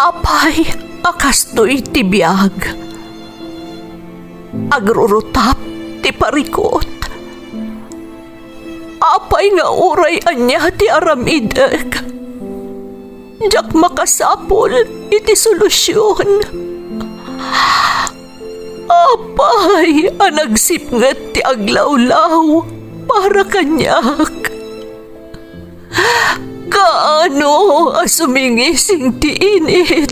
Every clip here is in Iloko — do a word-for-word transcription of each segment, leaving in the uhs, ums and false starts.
Apay a kastoy ti biag? Agrurutap ti parikut. Apay nga uray ania ti aramidek, diak makasapul iti solusion. Apay a nagsipnget ti aglawlaw para kaniak? Kaano a sumingising ti init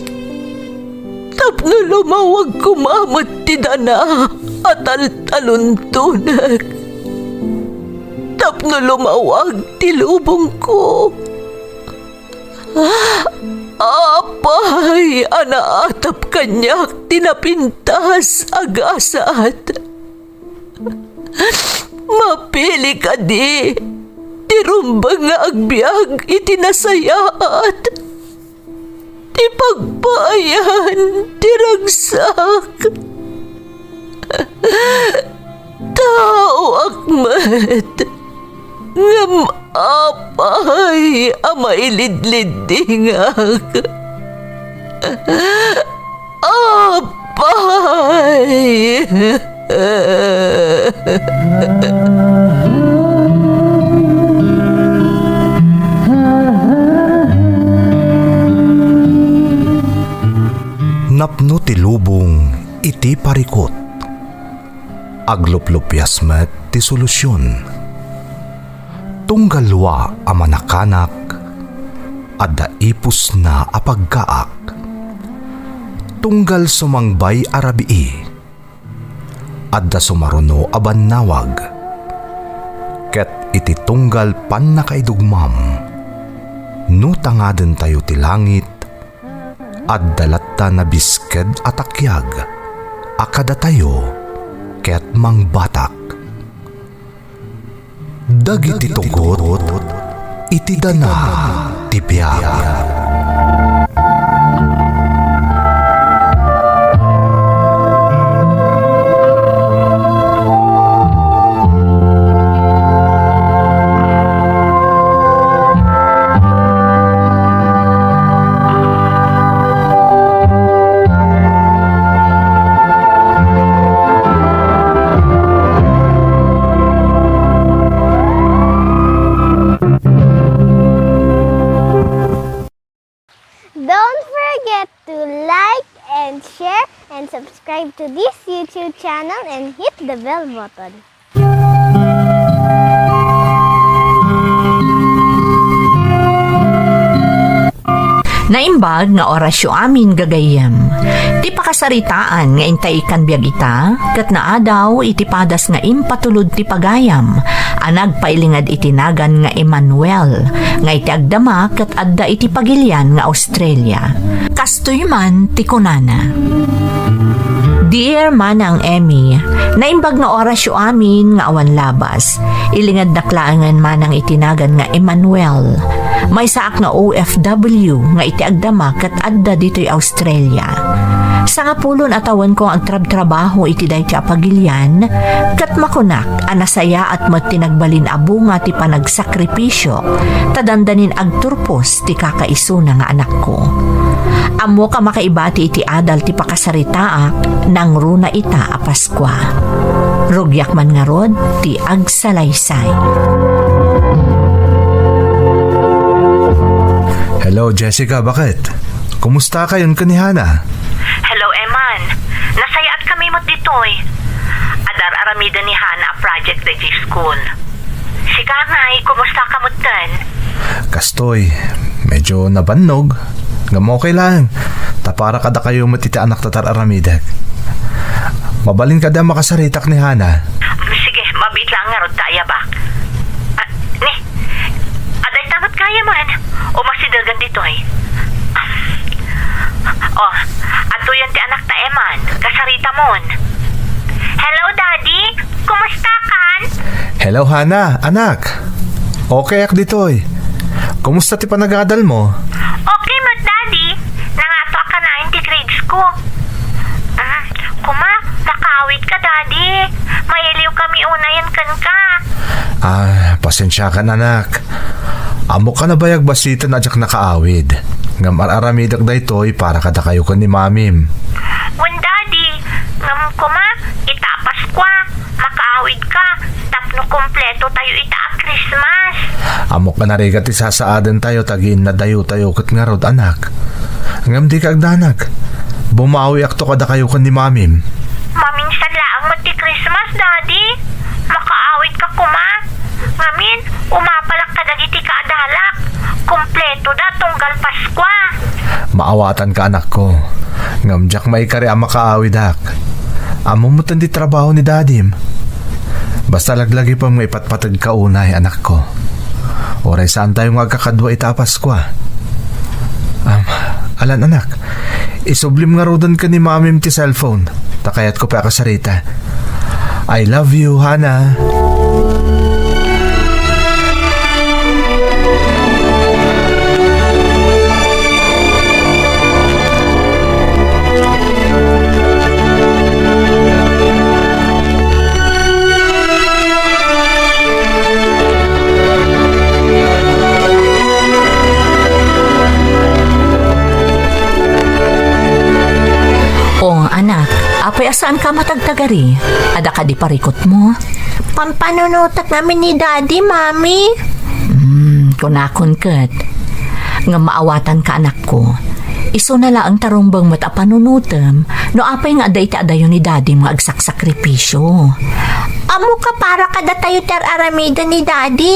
tapno lumawag koma met ti dana a taltaluntonek, tapno lumawag ti lubongko? Apay a naatap kaniak ti napintas a gasat? Mapili kadi ti rumbeng nga agbiag iti nasayaat, ti pagpaayan ti ragsak? Taoak met, ngem apay a mailidliddingak? Apay! Napno ti lubong iti parikut. Agluplupias met ti solusion. Tunggal wa a manakanak, adda ipusna a pagkaak. Tunggal sumangbay a rabii, adda sumaruno a bannawag. Ket iti tunggal pannakaidugmam, no tangadentayo ti langit, adda latta nabisked a takiag a kadatayo ket mangbatak. Dagiti tugot iti dana ti biag. Don't forget to like and share and subscribe to this YouTube channel and hit the bell button. Naimbag nga orasyo amin, gagayyem. Ti pakasaritaan nga intay ikkan biag ita, ket naadaw iti padas nga impatulod ti pagayam a nagpailinged iti nagan nga Emmanuel, nga iti agdama ket adda iti pagilian nga Australia. Kastoy man ti kunana, Dear Manang Emmy, naimbag nga orasyo amin nga awan labas. Ilingednak laengen manang iti nagan nga Emmanuel. Maysaak nga O F W nga iti agdama ket adda ditoy Australia. Sangapulon a tawenko nga agtrabtrabaho iti daytoy a pagilian, ket makunak a nasayaat met ti nagbalin a bunga ti panagsakripisio, ta dandanin agturpos ti kakaisuna nga anakko. Ammok a makaibati iti adal ti pakasaritaak, nangruna ita a Paskua. Rugiak man ngarud ti agsalaysay. Hello, Jessica, bakit? Kumusta kayon ken ni Hana? Hello, Eman. Nasayaat kami met ditoy. Adar-aramiden ni Hana a project daydiay school. Sika, Nay, kumusta ka metten? Kastoy, medyo nabannog. Ngem okay lang. Ta para kadakayo met iti anak ti adar-aramidek. Mabalin kadi a makasaritak ni Hana? Sige, mabiit lang ngarud ta ayabak. Ah, ni, adda ita met gayam. Umasidegen ditoy. Oh, adtoyen ti anak ta Eman. Kasaritamon. Hello, Daddy. Kumusta kan? Hello, Hana, anak. Okay ak ditoy. Kumusta ti panagadal mo? Okay met, Daddy. Nangatoak kanayon ti grades ko. Mm, kuma, nakaawid ka, Daddy. Mailiw kami unayen kenka. Ah, pasensiakan, anak. Ammok a nabayag basiten a diak nakaawid. Ngem ar-aramidek daytoy para kadakayo ken ni Mamim. Wen, Daddy, ngem koma, ita a Paskua, makaawidka tapno kompleto tayo ita a Christmas. Ammok a narigat ti sasaadentayo ta agiinnadayotayo ket ngarud, anak. Ngem dika agdanag. Bumawiakto kadakayo ken ni Mamim. Maminsan laeng met ti Christmas, Daddy. Makaawidka koma. Ngamin, umapalak kadagiti kaadalak. Kompleto da tunggal Paskua. Maawatanka, anakko. Ngem diak maikari a makaawidak. Ammom met ti trabaho ni Dadim. Basta laglagipem nga ipatpategka unay, anakko. Uray saantayo nga agkakadua ita a Paskua. Am, alan, anak, isublim ngaruden ken ni Mamim ti cellphone. Ta kayatko pay a kasarita. I love you, Hana. O, anak, apay a saanka a matagtagari? Adda kadi parikutmo? Pampanunotek ngamin ni Daddy, Mami. Hmm, kunakon ket. Ngem maawatanka, anakko. Isuna laeng ta rumbeng met a panunotem no apay nga adda iti adayo ni Dadim nga agsaksakripisio. Ammoka, para kadatayo ti ar-aramiden ni Daddy.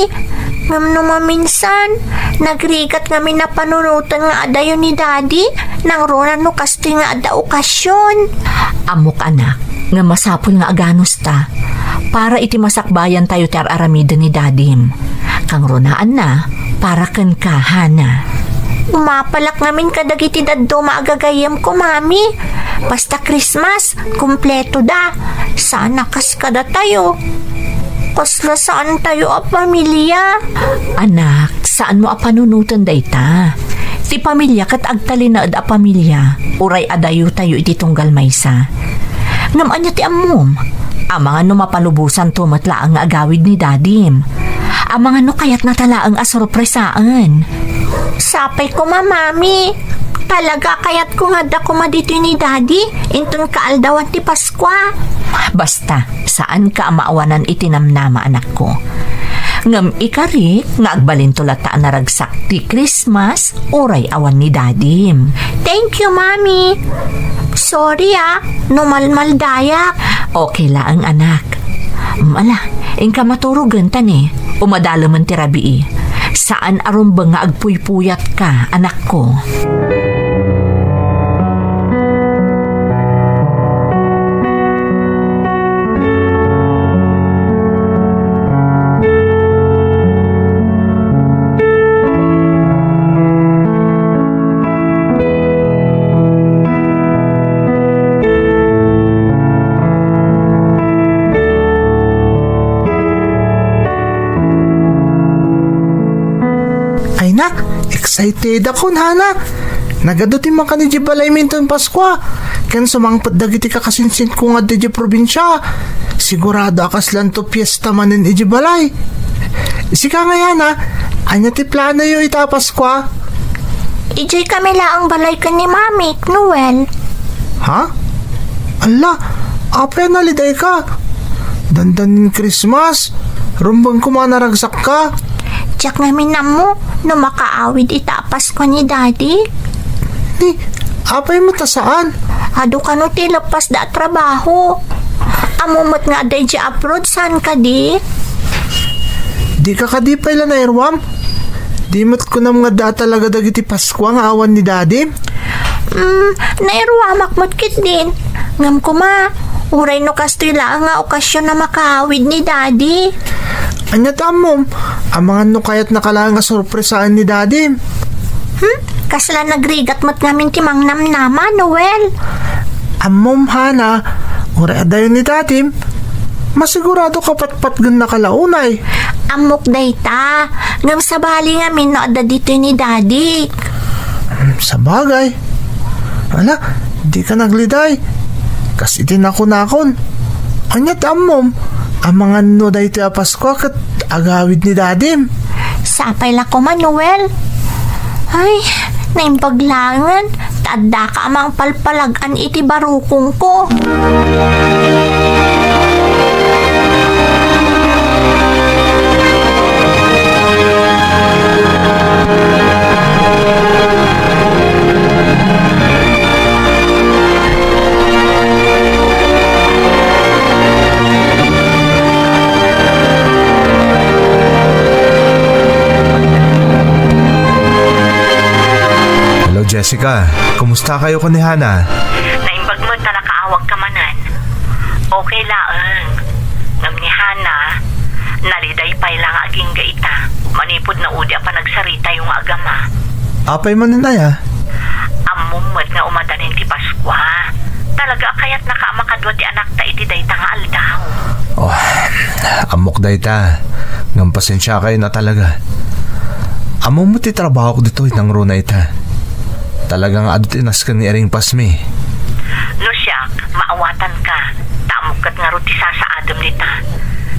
Ngem no maminsan, nagrigat ngamin a panunoten nga adayo ni Daddy, nangruna no kastoy nga adda okasion. Ammok, anak, nga masapul nga aganusta para iti masakbayantayo ti ar-aramiden ni Dadim. Kangrunaanna, para kenka, Hana. Umapalak ngamin kadagiti dadduma a gagayyemko, Mami. Basta Christmas, kumpleto da. Saan a kas kadatayo. Kasla saantayo a pamilia. Anak, saanmo a panunoten dayta. Ti pamilia ket agtalinaed a pamilia, uray adayotayo iti tunggal maysa. Ngem ania ti ammom? Amangan no mapalubosanto met laeng nga agawid ni Dadim. Amangan no kayatnata laeng a sorpresaen. Sapay koma, Mami. Talaga, kayatko nga adda koma ditoy ni Daddy inton kaaldawan ti Paskua. Basta, saanka a maawanan iti namnama, anakko. Ngem ikarik nga agbalinto latta a naragsak ti Christmas uray awan ni Dadim. Thank you, Mami. Sorry, ah, no malmaldayak. Okay laeng, anak. Mm, ala, inka maturogen ta ni, umadalemen ti rabii. Saan a rumbeng nga agpuypuyatka, anakko. Ay na, excited ako, Hana. Nagadu ti makan idiay balaymi inton Paskua. Ken sumangpet dagiti kakasinsinko nga adda idiay probinsia. Sigurado a kaslanto fiesta manen idiay balay. Sika ngay, Hana, ania ti planoyo ita a Paskua? Idiay kami laeng balay ken ni Mamik, Noel. Ha? Alla, apay a nalidayka? Dandanin Christmas, rumbeng koma a naragsakka. Diak ngamin ammo no makaawid ita a Paskua ni Daddy. Ni, apay met a saan? Adu kano ti leppasda a trabaho. Ammo met nga adda idiay abroad, saan kadi? Dika kadi pay la nairuam? Di met kunam nga adda talaga dagiti Paskua nga awan ni Daddy? Mm, nairuamak met ketdin. Ngem koma, uray no kastoy laeng nga okasion a makaawid ni Daddy. Ania ti ammom? Amangan no kayatnaka laeng a sorpresaen ni Daddy. Hmm? Kasla nagrigat met ngamin ti mangnamnama, Noel. Ammom, Hana, uray adayo ni Dadim, masigurado ka patpatgennaka la unay. Ammok dayta, ngem sabali ngamin no adda ditoy ni Daddy. Hmm, sabagay. Ala, dika nagliday. Kas iti nakunakon. Ania ti ammom? Amangan no daytoy a Paskua ket agawid ni Dadim. Sapay la koma, Noel. Ay, naimbag laengen, ta addaka a mangpalpalag-an iti barukongko. Hello, Jessica. Kumusta kayo ni Hana? Naimbag met ta nakaawagka manen. Okay laeng. Ngem ni Hana, naliday pay la nga agingga ita, manipud naudi a panagsaritayo nga agama. Apay manen aya? Ammom met nga umadanin ti Paskua. Talaga a kayatnaka a makadua ti anakta iti dayta nga aldaw. Oh, ammok dayta. Ngem pasensiakayon a talaga. Ammom met ti trabahok ditoy nangruna ita. Talaga nga adu ti nasken nga iringpasmi. No siak, maawatanka. Ta ammok ket ngarud ti sasaadem dita.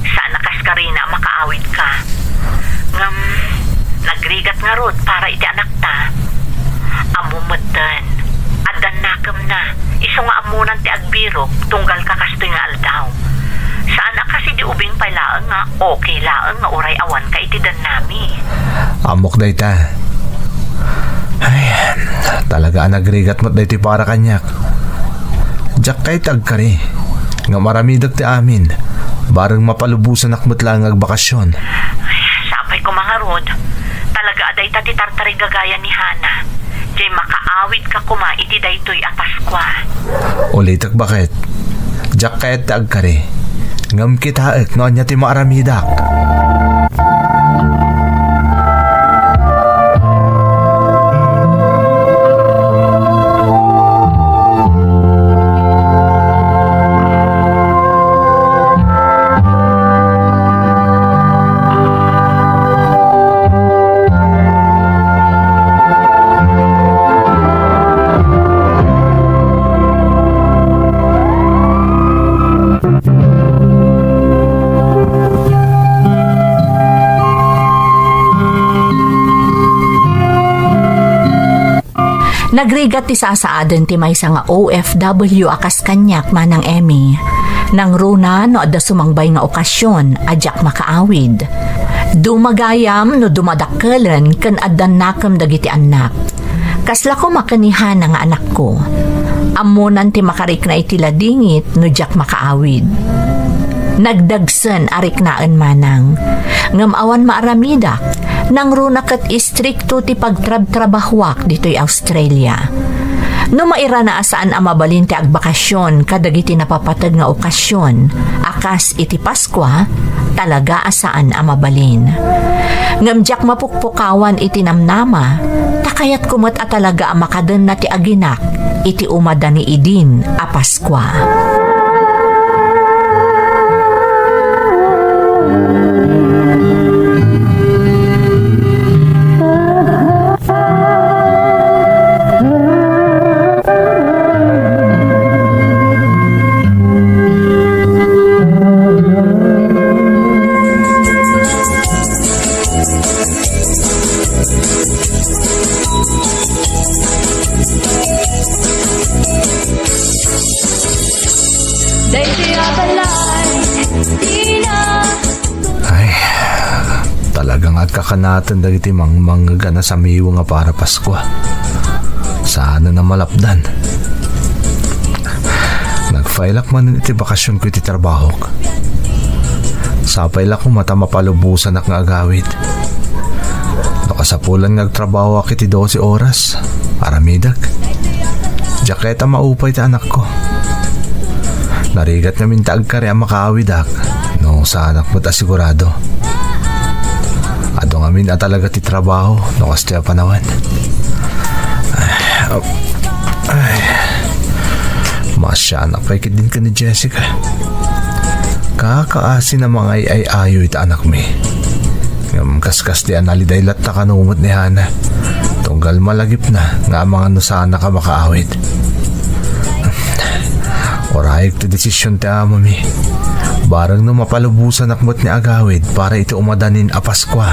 Saan a kaskarina a makaawidka. Ngem, nagrigat ngarud para iti anakta. Ammom metten, addan nakemna, isu nga ammonan ti agbirok, tunggal ka kastoy nga aldaw. Saan a kas idi ubing pay laeng nga okay laeng nga uray awanka iti dannami. Ammok dayta. Ay, talaga a nagrigat met daytoy para kaniak. Diak kayat ti agkari. Ngem aramidek ti amin. Bareng mapalubosanak met laeng nga agbakasyon. Ay, sapay koma ngarud. Talaga a dayta ti tartarigagaya ni Hana. Jay makaawidka koma iti daytoy a Paskua. Ulitek baket. Diak kayat ti agkari. Ngem kitaek no ania ti maaramidak. Nagrigat ti sasaaden ti maysa nga O F W a kas kaniak, Manang Emmy. Nangruna no adda sumangbay nga okasion a diak makaawid. Dumagayam no dumadakkelen ken addan nakem dagiti annak. Kasla koma ken ni Hana nga anakko. Ammonan ti makarikna iti ladingit no diak makaawid. Nagdagsen a riknaen manang, ngem awan maaramidak, nangruna ket istrikto ti pagtrabtrabahoak ditoy Australia. No mairana a saan a mabalin ti agbakasyon kadagiti napapateg nga okasyon a kas iti Paskua, talaga a saan a mabalin. Ngem diak mapukpukawan iti namnama, ta kayatko met a talaga a makadenna ti aginak iti umadani idin a Paskua. Ay, talagang agkakanaten dagiti mangmangngeg a nasamiweng a para Paskua. Saan a malapdan. Nag-file-ak manen iti bakasionko iti trabahok. Sapay la koma ta mapalubosanak nga agawid. No kasapulan nga agtrabahoak iti dose oras, aramidek. Diak kayat a maupay ti anakko. Narigat ngamin ta agkari a makaawidak no saanak met a sigurado. Adu ngamin a talaga ti trabaho no kastoy a panawen. Ay, ay. Maasianak pay ketdin ken ni Jessica. Kakaasi a mangay-ay-ayo iti anakmi. Ngem kaskasdi a naliday latta kano met ni Hana. Tunggal malagipna nga amangan no saanak a makaawid. Urayek ti desisyon ti amami. Bareng no mapalubosanak met ni agawid para iti umadanin a Paskua.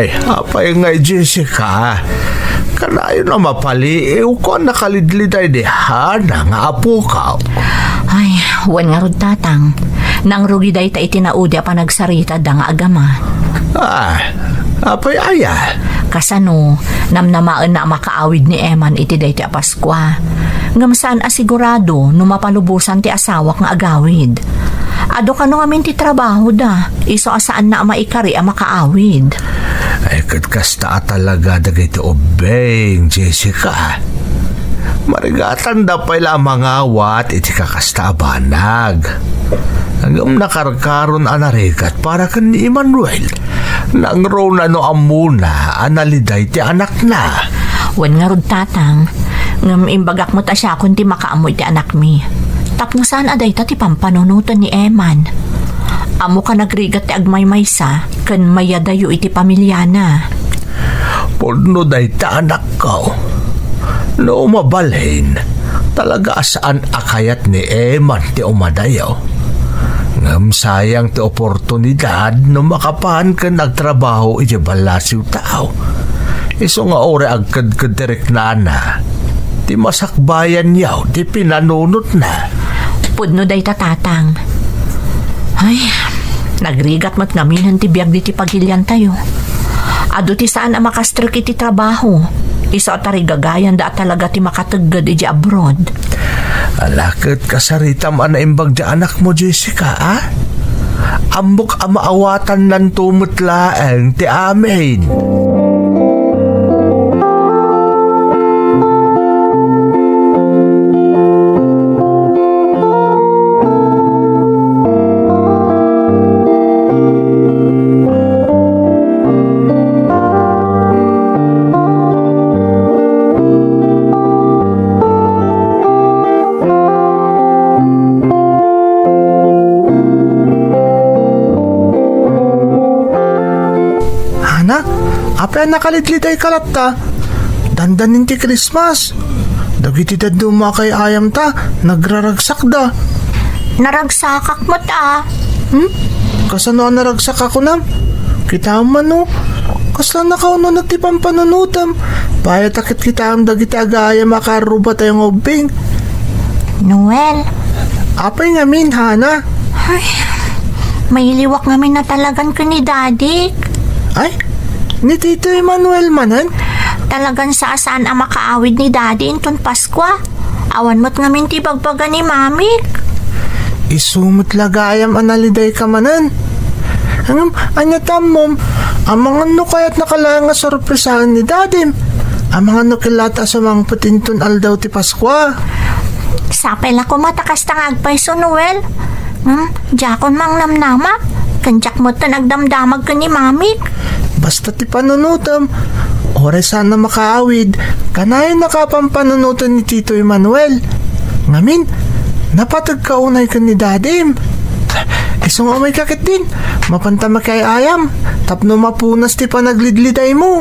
Apay ngay, Jessica? Kanayon a mapaliiwko a nakalidliday ni Hana nga apokaw. Ay, wen ngarud, Tatang. Nangrugi dayta iti naudi a panagsaritada nga agama. Ah, apay aya? Kasano, namnamaenna a makaawid ni Eman iti daytoy a Paskua. Ngem saan a sigurado no mapalubosan ti asawak nga agawid. Adu kano ngamin ti trabahoda, isu a saanna a maikari a makaawid. Ay, ket kasta a talaga dagiti ubbing, Jessica. Marigatanda pay la a mangawat iti kakasta a banag. Ngem nakarkaron a narigat para ken ni Emmanuel. Nangruna no ammona a naliday ti anakna. Wen ngarud, Tatang, ngem imbagak met a siakon ti makaammo iti anakmi. Tapno saan a dayta ti pampanunoten ni Eman. Ammok a nagrigat ti agmaymaysa ken mayadayo iti pamiliana. Pudno dayta, anakko. No mabalin, talaga a saan a kayat ni Eman ti umadayo. Ngem sayang ti oportunidad no makapan ken agtrabaho iti ballasiw tao. Isu nga uray agkedked ti riknana, ti masakbayanyo ti pinanunotna. Pudno dayta, Tatang. Ay, nagrigat met ngaminen ti biag diti pagiliantayo. Adu ti saan a makastrek iti trabaho. Isu a tarigagayanda a talaga ti makategged iti abroad. Ala ket kasaritam a naimbag ti anakmo, Jessica, a? Ammok a maawatannanto met laeng ti amin. Hana, apay a nakalidlidayka latta? Dandanin ti Christmas. Dagiti dadduma a kay-ayamta, nagraragsakda. Naragsakak met a. Hmm? Kasano a naragsak a kunam? Kitaem man, no? Kasla nakaununot ti pampanunotem. Payat a ket kitaem dagiti agaayam a karrubatayo nga ubbing. Noel. Apay ngamin, Hana? Ay, mailiwak ngamin a talagan ken ni Dadik. Ay, ni Tito Emmanuel manen? Talagan saan a makaawid ni Daddy inton Paskua. Awan met ngamin ti ibagbaga ni Mamik. Isu met la gayam a nalidayka manen. Ngem, ania ti ammom, amangan no kayatnaka laeng a sorpresaen ni Dadim? Amangan no killata a sumangpet inton aldaw ti Paskua? Sapay la koma ta kasta nga agpayso, Noel. Hmm, diakon mangnamnama. Ken diak metten agdamdamag ken ni Mamik. Basta ti panunotem, uray saan a makaawid, kanayon a kapampanunoten ni Tito Emmanuel. Ngamin, napategka unay ken ni Dadim. Isu nga umayka ketdin, mapanta makiay-ayam, tapno mapunas ti panaglidlidaymo.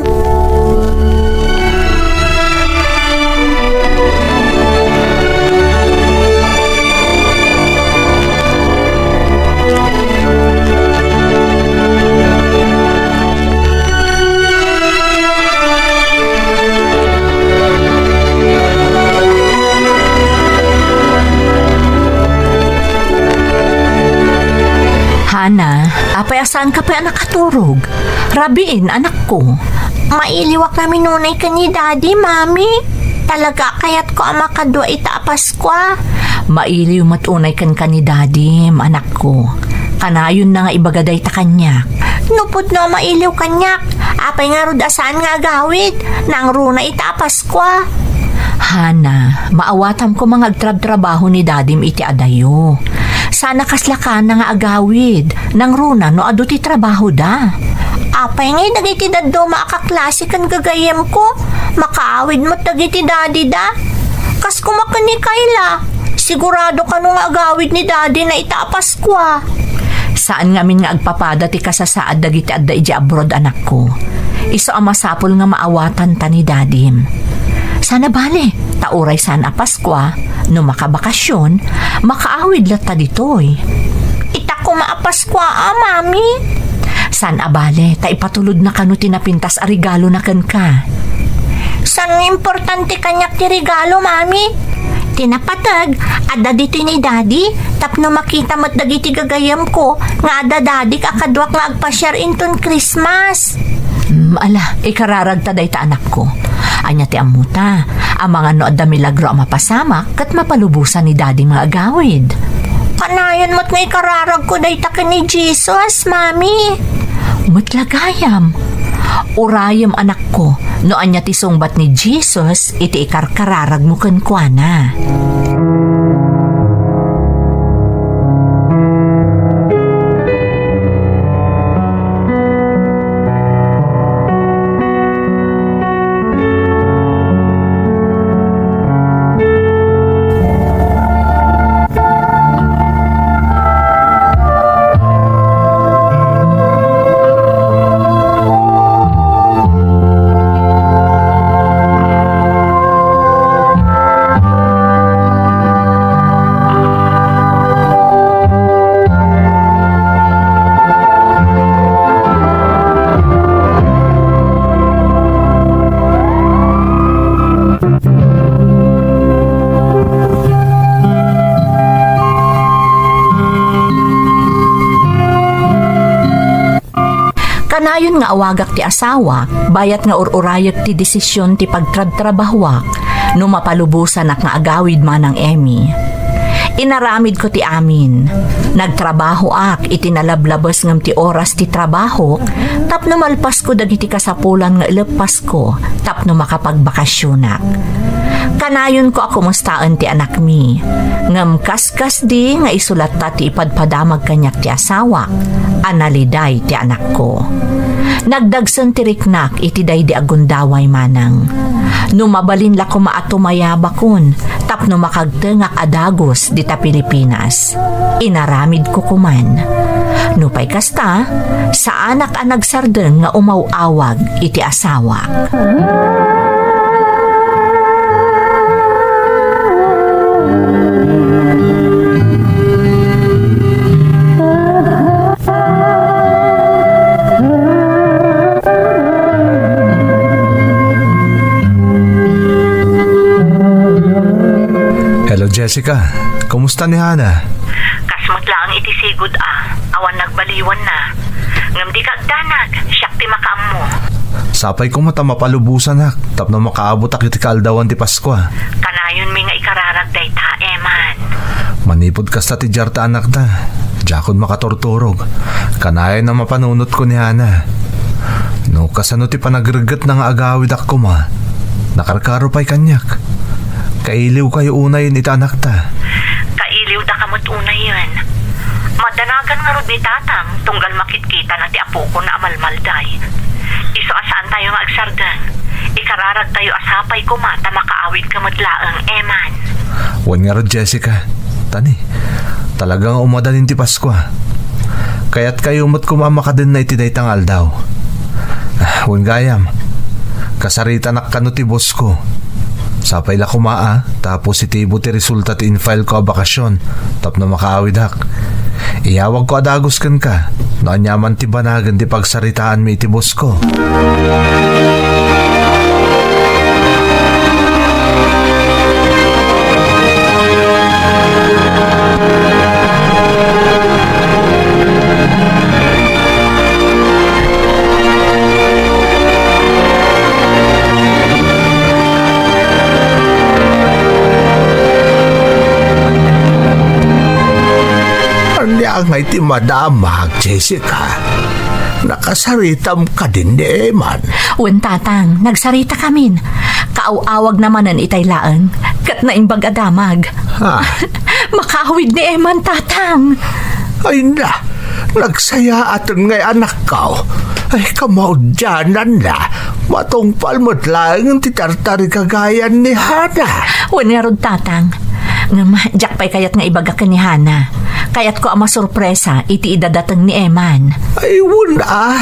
Hana, apay a saanka pay a nakaturog? Rabiin, anakko. Mailiwak ngamin unay ken ni Daddy, Mami. Talaga a kayatko a makadua ita a Paskua. Mailiw met unay kenka ni Dadim, anakko. Kanayonna nga ibaga dayta kaniak. No pudno a mailiw kaniak, apay ngarud a saan nga agawid? Nangruna ita a Paskua. Hana, maawatam koma nga agtrabtrabaho ni Dadim iti adayo. Saan a kasla kana nga agawid, nangruna no adu ti trabahoda. Apay ngay dagiti dadduma a kaklase ken gagayyemko? Makaawid met dagiti dadida. Kas koma ken ni Kayla, sigurado kano nga agawid ni dadina ita a Paskua. Saan ngamin nga agpapada ti kasasaad dagiti adda idiay abroad, anakko. Isu a masapul nga maawatanta ni Dadim. Saan a bale, ta uray saan a Paskua, no makabakasion, makaawid latta ditoy. Ita koma a Paskua a, Mami? Saan a bale, ta ipatulodna kano ti napintas a regalona kenka. Saan nga importante kaniak ti regalo, Mami? Ti napateg, adda ditoy ni Daddy, tapno makita met dagiti gagayyemko nga adda dadik a kaduak nga agpasiar inton Christmas. Hmm, ala, ikararagta dayta, anakko. Ania ti ammota? Amangan no adda milagro a mapasamak ket mapalubosan ni Daddy nga agawid. Kanayon met nga ikararagko dayta ken ni Jesus, Mami. Met la gayam. Urayem, anakko, no ania ti sungbat ni Jesus iti ikarkararagmo kenkuana. Kanayon nga awagak ti asawak, bayat nga ur-urayek ti desisyon ti pagtrabtrabahoak no mapalubosanak nga agawid, Manang Emmy. Inaramidko ti amin. Nagtrabahoak iti nalablabes ngem ti oras ti trabahok tapno malpasko dagiti kasapulan nga ileppasko tapno makapagbakasionak. Kanayonko a kumustaen ti anakmi, ngem kaskasdi nga isulatta ti ipadpadamag kaniak ti asawak a naliday ti anakko. Nagdagsen ti riknak iti daydi a gundaway, Manang. No mabalin la koma a tumayabakon tapno makagtengak a dagus dita Pilipinas, inaramidko koman. Nupay kasta, saanak a nagsardeng nga umaw-awag iti asawak. Hello, Jessica. Kumusta ni Hana? Kas met laeng iti sigud a, awan nagbaliwanna. Ngem dika agdanag, siak ti makaammo. Sapay koma ta mapalubosanak tapno makaabotak iti kaaldawan ti Paskua. Kanayonmi nga ikararag dayta, Eman. Manipud kasta ti diarta, anakta, diakon makaturturog. Kanayon a mapanunotko ni Hana. No kasano ti panagreggetna nga agawidak koma, nakarkaro pay kaniak. Kailiwkayo unayen ita, anakta. Kailiwdaka met unayen. Madanagan ngarud ni Tatang tunggal makitkitana ti apokon a malmalday. Isu a saantayo nga agsardeng, ikararagtayo a sapay koma ta makaawidka met laeng, Eman. Wen ngarud, Jessica. Tani, talaga nga umadanin ti Paskua. Kayatkayo met koma a makadenna iti dayta nga aldaw. Ah, wen gayam, kasaritanak kano ti boss ko. Sapay la koma a, ta positibo ti resulta ti in-file ko a bakasyon tapno makaawidak. Iyawagko a dagus kenka no aniaman ti banagen ti pagsaritaanmi iti boss ko. Ania ngay ti madamag, Jessica? Nakasaritam kadin ni Eman? Wen, Tatang, nagsarita kamin. Kaaw-awagna manen itay laeng, ket naimbag a damag. Ha? Makaawid ni Eman, Tatang. Ay na, nagsayaaten ngay anakko. Ay, kamaudiananna, matungpal met laeng ti tartarigagayan ni Hana. Wen ngarud, Tatang. Ngem, diak pay kayat nga ibaga ken ni Hana. Kayatko a masurpresa iti idadateng ni Eman. Ay, wen a.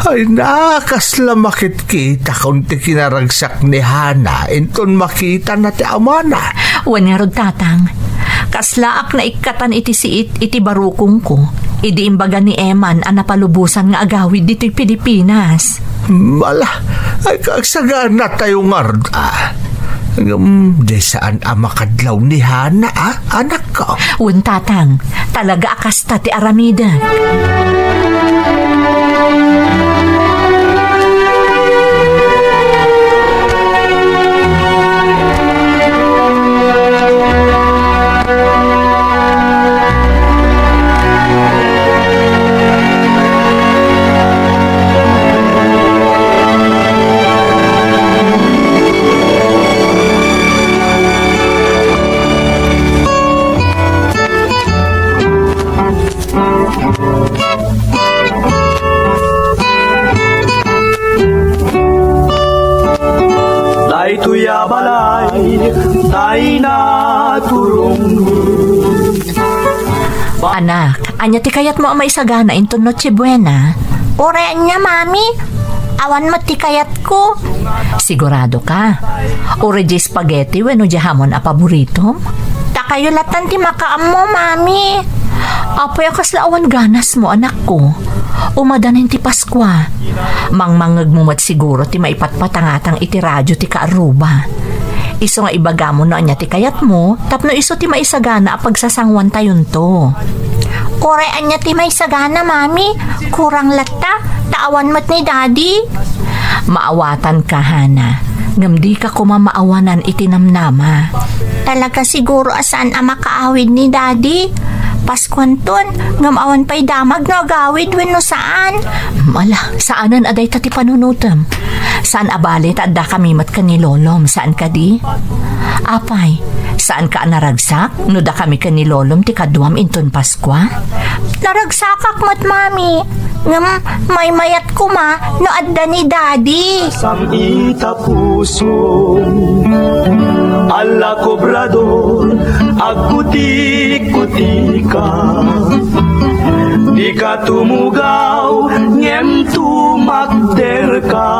Ay na, kasla makitkitakon ti kinaragsak ni Hana inton makitana ti amana. Wen ngarud, Tatang. Kaslaak naikkatan iti siit iti barukongko, idi imbaga ni Eman a napalubosan nga agawid ditoy Pilipinas. Mala, ay kaagsaganatayo ngarud, a. Ngem, di saan a makadlaw ni Hana, a, anakko? Wen, Tatang, talaga a kasta ti aramidek. Daytoy a balay, tay naturong. Anak, ania ti kayatmo a maisagana inton Noche Buena? Uray ania, Mami. Awan met ti kayatko. Sigurado ka? Uray di spaghetti wenno di hamon a paboritom? Ta kayo latan ti makaammo, Mami. Apay a kasla awan ganasmo, anakko. Umadanen ti Paskua. Mangmangngegmo met siguro ti maipatpatangatang iti radio ti kaarruba. Isu nga ibagamo no ania ti kayatmo, tapno isu ti maisagana a pagsasanguantayonto. Uray ania ti maisagana, Mami? Kurang latta, ta awan met ni Daddy. Maawatanka, Hana. Ngem dika koma maawanan iti namnama. Talaga siguro a saan a makaawid ni Daddy. Paskuanton, ngem awan pay damag no agawid wenno saan. Ala, saanen a dayta ti panunotem. Saan a bale ta addakami met ken ni Lolom, saan kadi? Apay, saanka a naragsak no dakami ken ni Lolom ti kaduam inton Paskua? Naragsakak met, Mami. Ngem maymayat koma no adda ni Daddy. Sam ita puso. Alla kobrador, agkutik-kutika. Dika tumugaw, ngem tumakderka.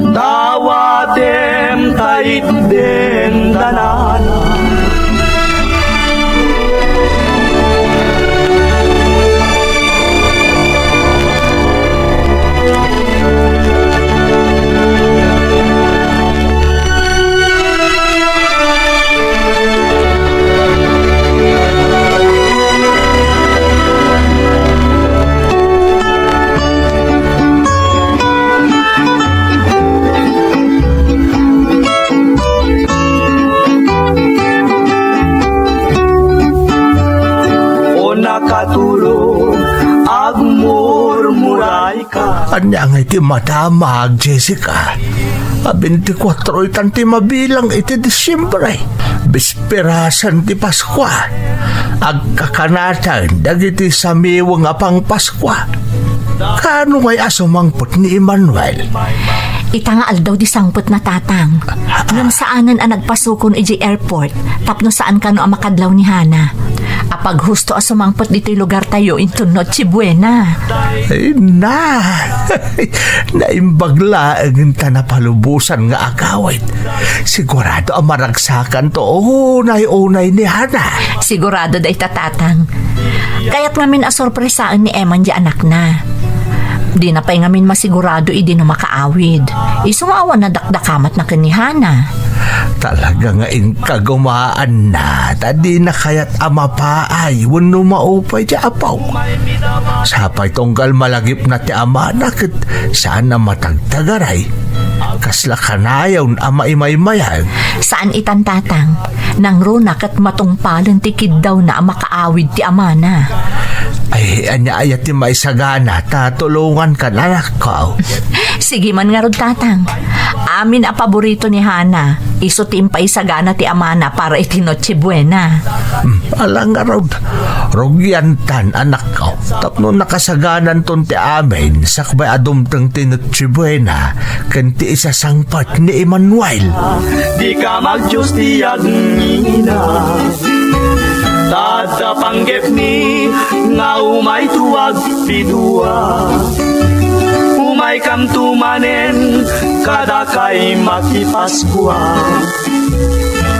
Dawatem ta itden danana. O nakatulog, agmurmuray ka. Ania ngay ti madamag, Jessica? A, bentikuatro itan ti mabilang iti Disiembre. Bisperasan ti Paskua. Agkakanaten dagiti samiweng a pangpaskua. Kaano ngay a sumangpet ni Emmanuel? Ita nga aldaw di sangpetna, Tatang. Ngem saanen a nagpasukon idiay airport tapno saan kano a makadlaw ni Hana. Apaghusto a sumangpet ditoy lugartayo inton Noche Buena. Ay na! Naimbag laeng ta napalubosan nga agawid. Sigurado a maragsakanto unay-unay ni Hana. Sigurado dayta, Tatang. Kayat ngamin a sorpresaen ni Eman di anakna. Dina pay ngamin masigurado idi no makaawid. Isu nga awan nadakdakamatna ken ni Hana. Talaga nga inkagumaanna ta dina kayat a mapaay wenno maupay ti apo. Sapay tunggal malagipna ti amana ket saan a matagtagaray. Kasla kanayon a maimaymayag. Saan itan, Tatang. Nangruna ket matungpalen ti kiddawna a makaawid ti amana. Ay, ania aya ti maisagana ta tulongankan, anakko? Sige man ngarud, Tatang. Amin a paborito ni Hana, isu ti impaisagana ti amana para iti Noche Buena. Hmm, ala ngarud, rugiantan, anakko. Tapno nakasagananton ti amin, sakbay a dumteng ti Noche Buena, ken ti isasangpet ni Emmanuel. Dika magdios ti agngina. Ta adda panggepmi nga umayto agpidua. Umaykamto manen kadakay makipaskua.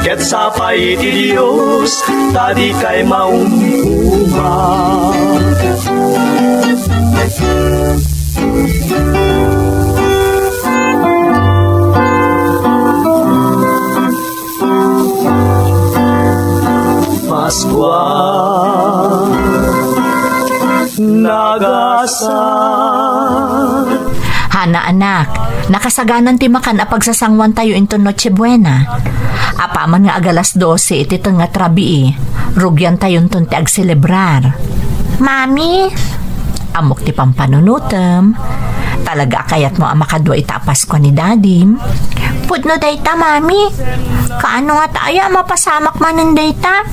Ket sapay ti Dios, ta dikay maumtuma. Paskua, nagasa. Hana, anak, nakasaganan ti makan a pagsasanguantayo inton Noche Buena. Apaman nga agalas dose iti tengnga ti rabii, rugiantayonton ti agselebrar. Mami, ammok ti pampanunotem. Talaga a kayatmo a makadua ita a Paskua ni Dadim? Pudno dayta, Mami. Kaano ngata aya a mapasamak manen dayta?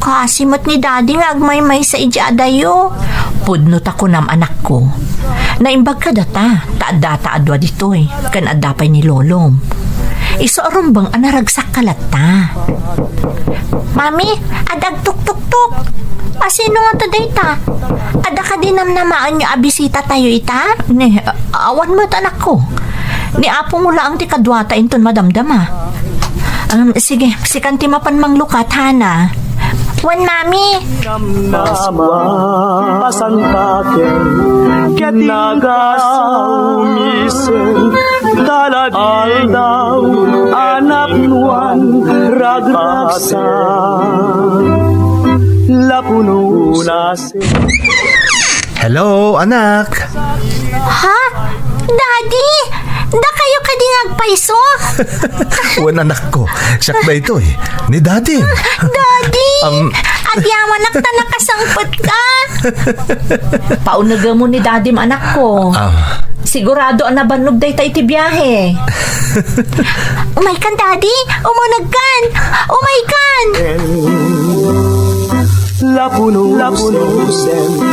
Kaasi met ni Dadi nga agmaymaysa idiay adayo. Pudno ta kunam, anakko. Naimbag kadata, ta addata a dua ditoy, ken adda pay ni Lolom. Isu a rumbeng a naragsak ka latta. Mami, adda agtuktuktok. Asino ngata dayta? Adda kadi namnamaenyo a bisitatayo ita? Ne, a-, awan met, anakko. Ni Apong laeng ti kaduata inton madamdama. Um, sige, sikan ti mapan manglukat, Hana. Wen, Mami. Pasantaken ket nagasaumisen, talad aldaw a napnuan ragragsak, lapuno unas. Hello, anak. Ha? Daddy? Dakayo kadi nga agpayso? Wen, anakko. Siak daytoy. Ni Daddy. Daddy! Am- Agyamanak ta nakasangpetka. Paunegmo ni Dadim, anakko. Ah. Sigurado a nabannog dayta iti biahe. Umaykan, Daddy! Umunegkan! Umaykan! Lapuno, lapuno,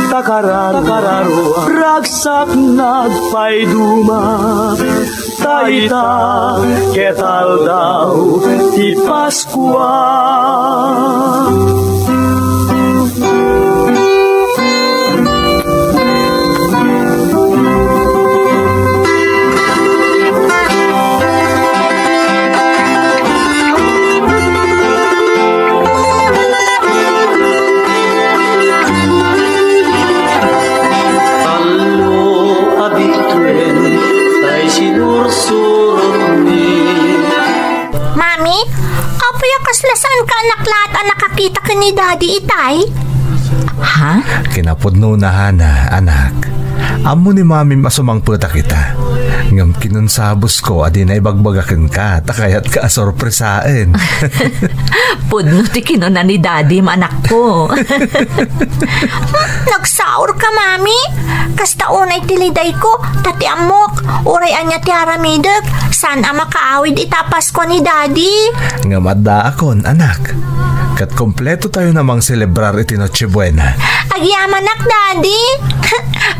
takararo, takararo, ragsak nagpaiduma, ta ita ket aldaw ti Paskua. Tallo a bituen tay sinursurotmi. Mami, apay a kasla saan ka anak laat a nakakita ken ni Daddy itay? Ha? Kinapudnona, Hana, anak. Ammo ni Mamim a sumangpetak ita. Ngem kinunsabosko a dina ibagbaga kenka ta kayatka a sorpresaen. Pudno ti kinuna ni Dadim, anakko. Nagsaor ka, Mami. Kasta unay ti lidayko, ta ti ammok, uray ania ti aramidek, saan a makaawid ita a Paskua ni Daddy. Ngem addaakon, anak. Ket kompleto tayo a mangselebrar iti Noche Buena. Agyamanak, Daddy.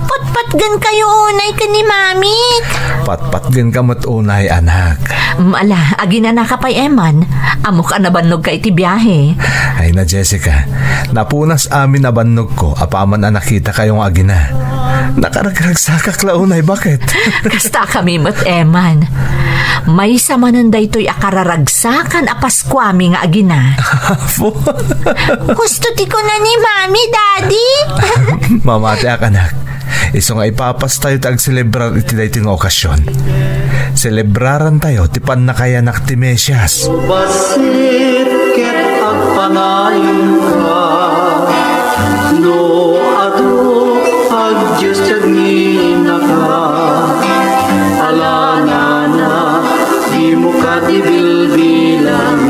Patpatgen kayo unay ken ni Mami. Patpatgen ka met unay, anak. Mm, ala, aginanaka pay, Eman. Ammok a nabannog ka iti biahe. Ay na, Jessica. Napunas amin a bannogko apaman a nakita kayo nga agina. Nakaragragsakak la unay, baket. Kasta kami met, Eman. Maysa manen daytoy a kararagsakan a Paskuami nga agina. Apo. Husto ti kuna ni Mami, Daddy. Mamatiak, anak. Isu nga ipapas tayo ti agselebrar iti daytoy nga okasyon. Selebraran tayo ti pannakayanak ti Mesias. Bassit ket agpanayon ka, no adu a Dios ti agninaka, alanana, dimo kad ibilbilang.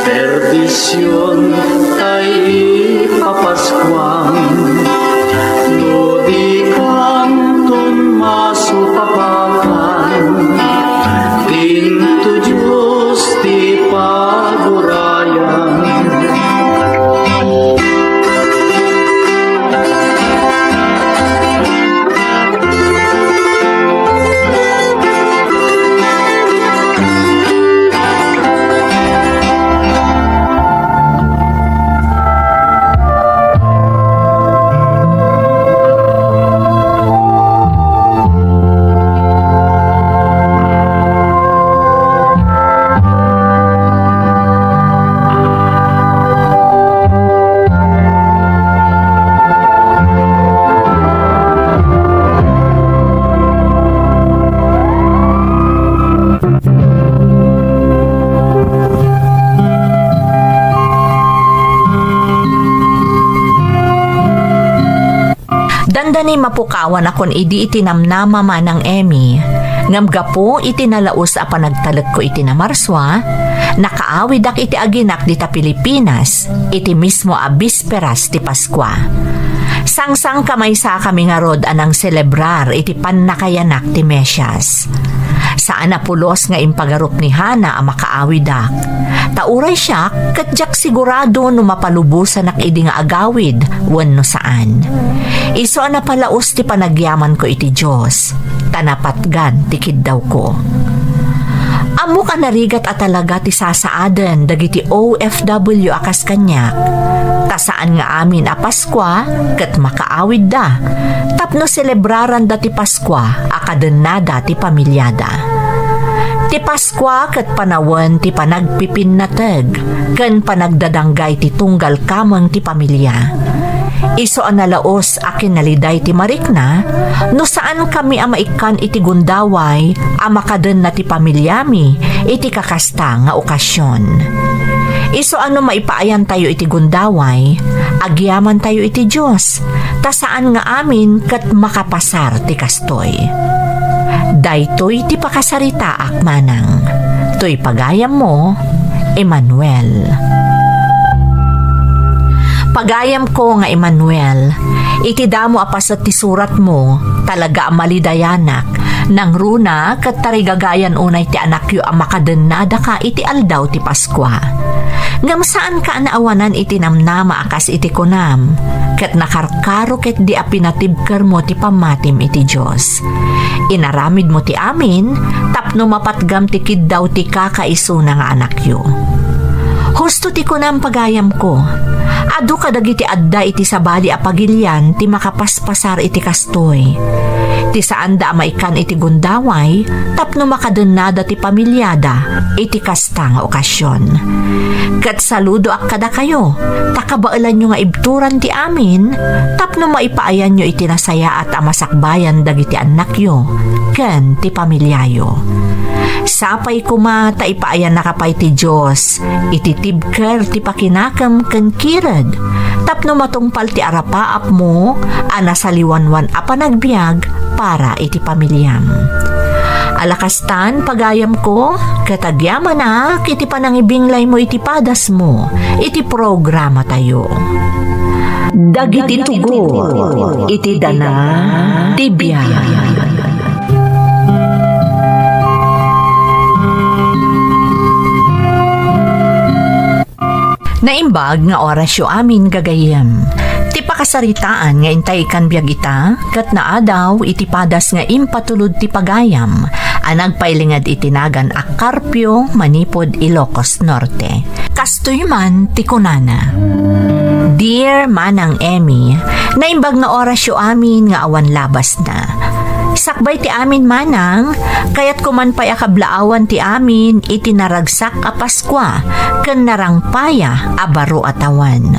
Perdision tay ipapaskuam, no di kanton masutapakan, dinto Dios ti pagurayan. Mapukawanakon idi iti namnama, Manang Emmy, ngem gapu iti nalaus a panagtalekko iti Namarsua, nakaawidak iti aginak dita Pilipinas iti mismo a bisperas ti Paskua. Sangsangkamaysakami ngarud a nangselebrar iti pannakayanak ti Mesias. Saan a pulos nga impagarup ni Hana a makaawidak. Ta uray siak, ket diak sigurado no mapalubosanak idi nga agawid wenno saan. Isu a napalaus ti panagyamanko iti Dios, ta napatgan ti kiddawko. Ammok a narigat a talaga ti sasaaden dagiti O F W a kas kaniak, ta saan nga amin a Paskua ket makaawidda tapno selebraranda ti Paskua a kadennada ti pamiliada. Ti Paskua ket panawen ti panagpipinnateg ken panagdadanggay ti tunggal kameng ti pamilia. Isu a nalaus a kinaliday ti marikna no saankami a maikkan iti gundaway a makadenna ti pamiliami iti kakasta nga okasion. Isu a no maipaayantayo iti gundaway, agyamantayo iti Dios, ta saan nga amin ket makapasar ti kastoy. Daytoy ti pakasaritaak, Manang. Toy pagayammo, Emmanuel. Pagayamko nga Emmanuel, iti damo a paset ti suratmo, talaga a malidayanak, nangruna ket tarigagayan unay ti anakyo a makadennadaka iti aldaw ti Paskua. Ngem saanka a naawanan iti namnama a kas iti kunam, ket nakarkaro ketdi a pinatibkermo ti pammatim iti Dios. Inaramidmo ti amin tapno mapatgam ti kiddaw ti kakaisuna nga anakyo. Husto ti kunam, pagayamko, adu kadagiti adda iti sabali a pagilian ti makapaspasar iti kastoy. Ti saanda a maikkan iti gundaway tapno makadennada ti pamiliada iti kasta nga okasion. Ket saludoak kadakayo, ta kabaelanyo nga ibturan ti amin tapno maipaayanyo iti nasayaat a masakbayan dagiti annakyo ken ti pamiliayo. Sapay koma ta ipaayannaka pay ti Dios iti tibker ti pakinakem ken kired tapno matungpal ti arapaapmo a nasaliwanwan a panagbiag para iti pamiliam. Ala kastan, pagayamko, ket agyamanak iti panangibinglaymo iti padasmo iti programatayo. Dagiti tugot iti dana ti biag. Naimbag nga orasyo amin, gagayyem. Ti pakasaritaan nga intay ikkan biag ita, ket naadaw iti padas nga impatulod ti pagayam a nagpailinged iti nagan a Carpio manipud Ilocos Norte. Kastoy man ti kunana, Dear Manang Emmy, naimbag nga orasyo amin nga awan labasna. Sakbay ti amin, Manang, kayatko man pay a kablaawan ti amin iti naragsak a Paskua ken narangpaya a baro a tawen.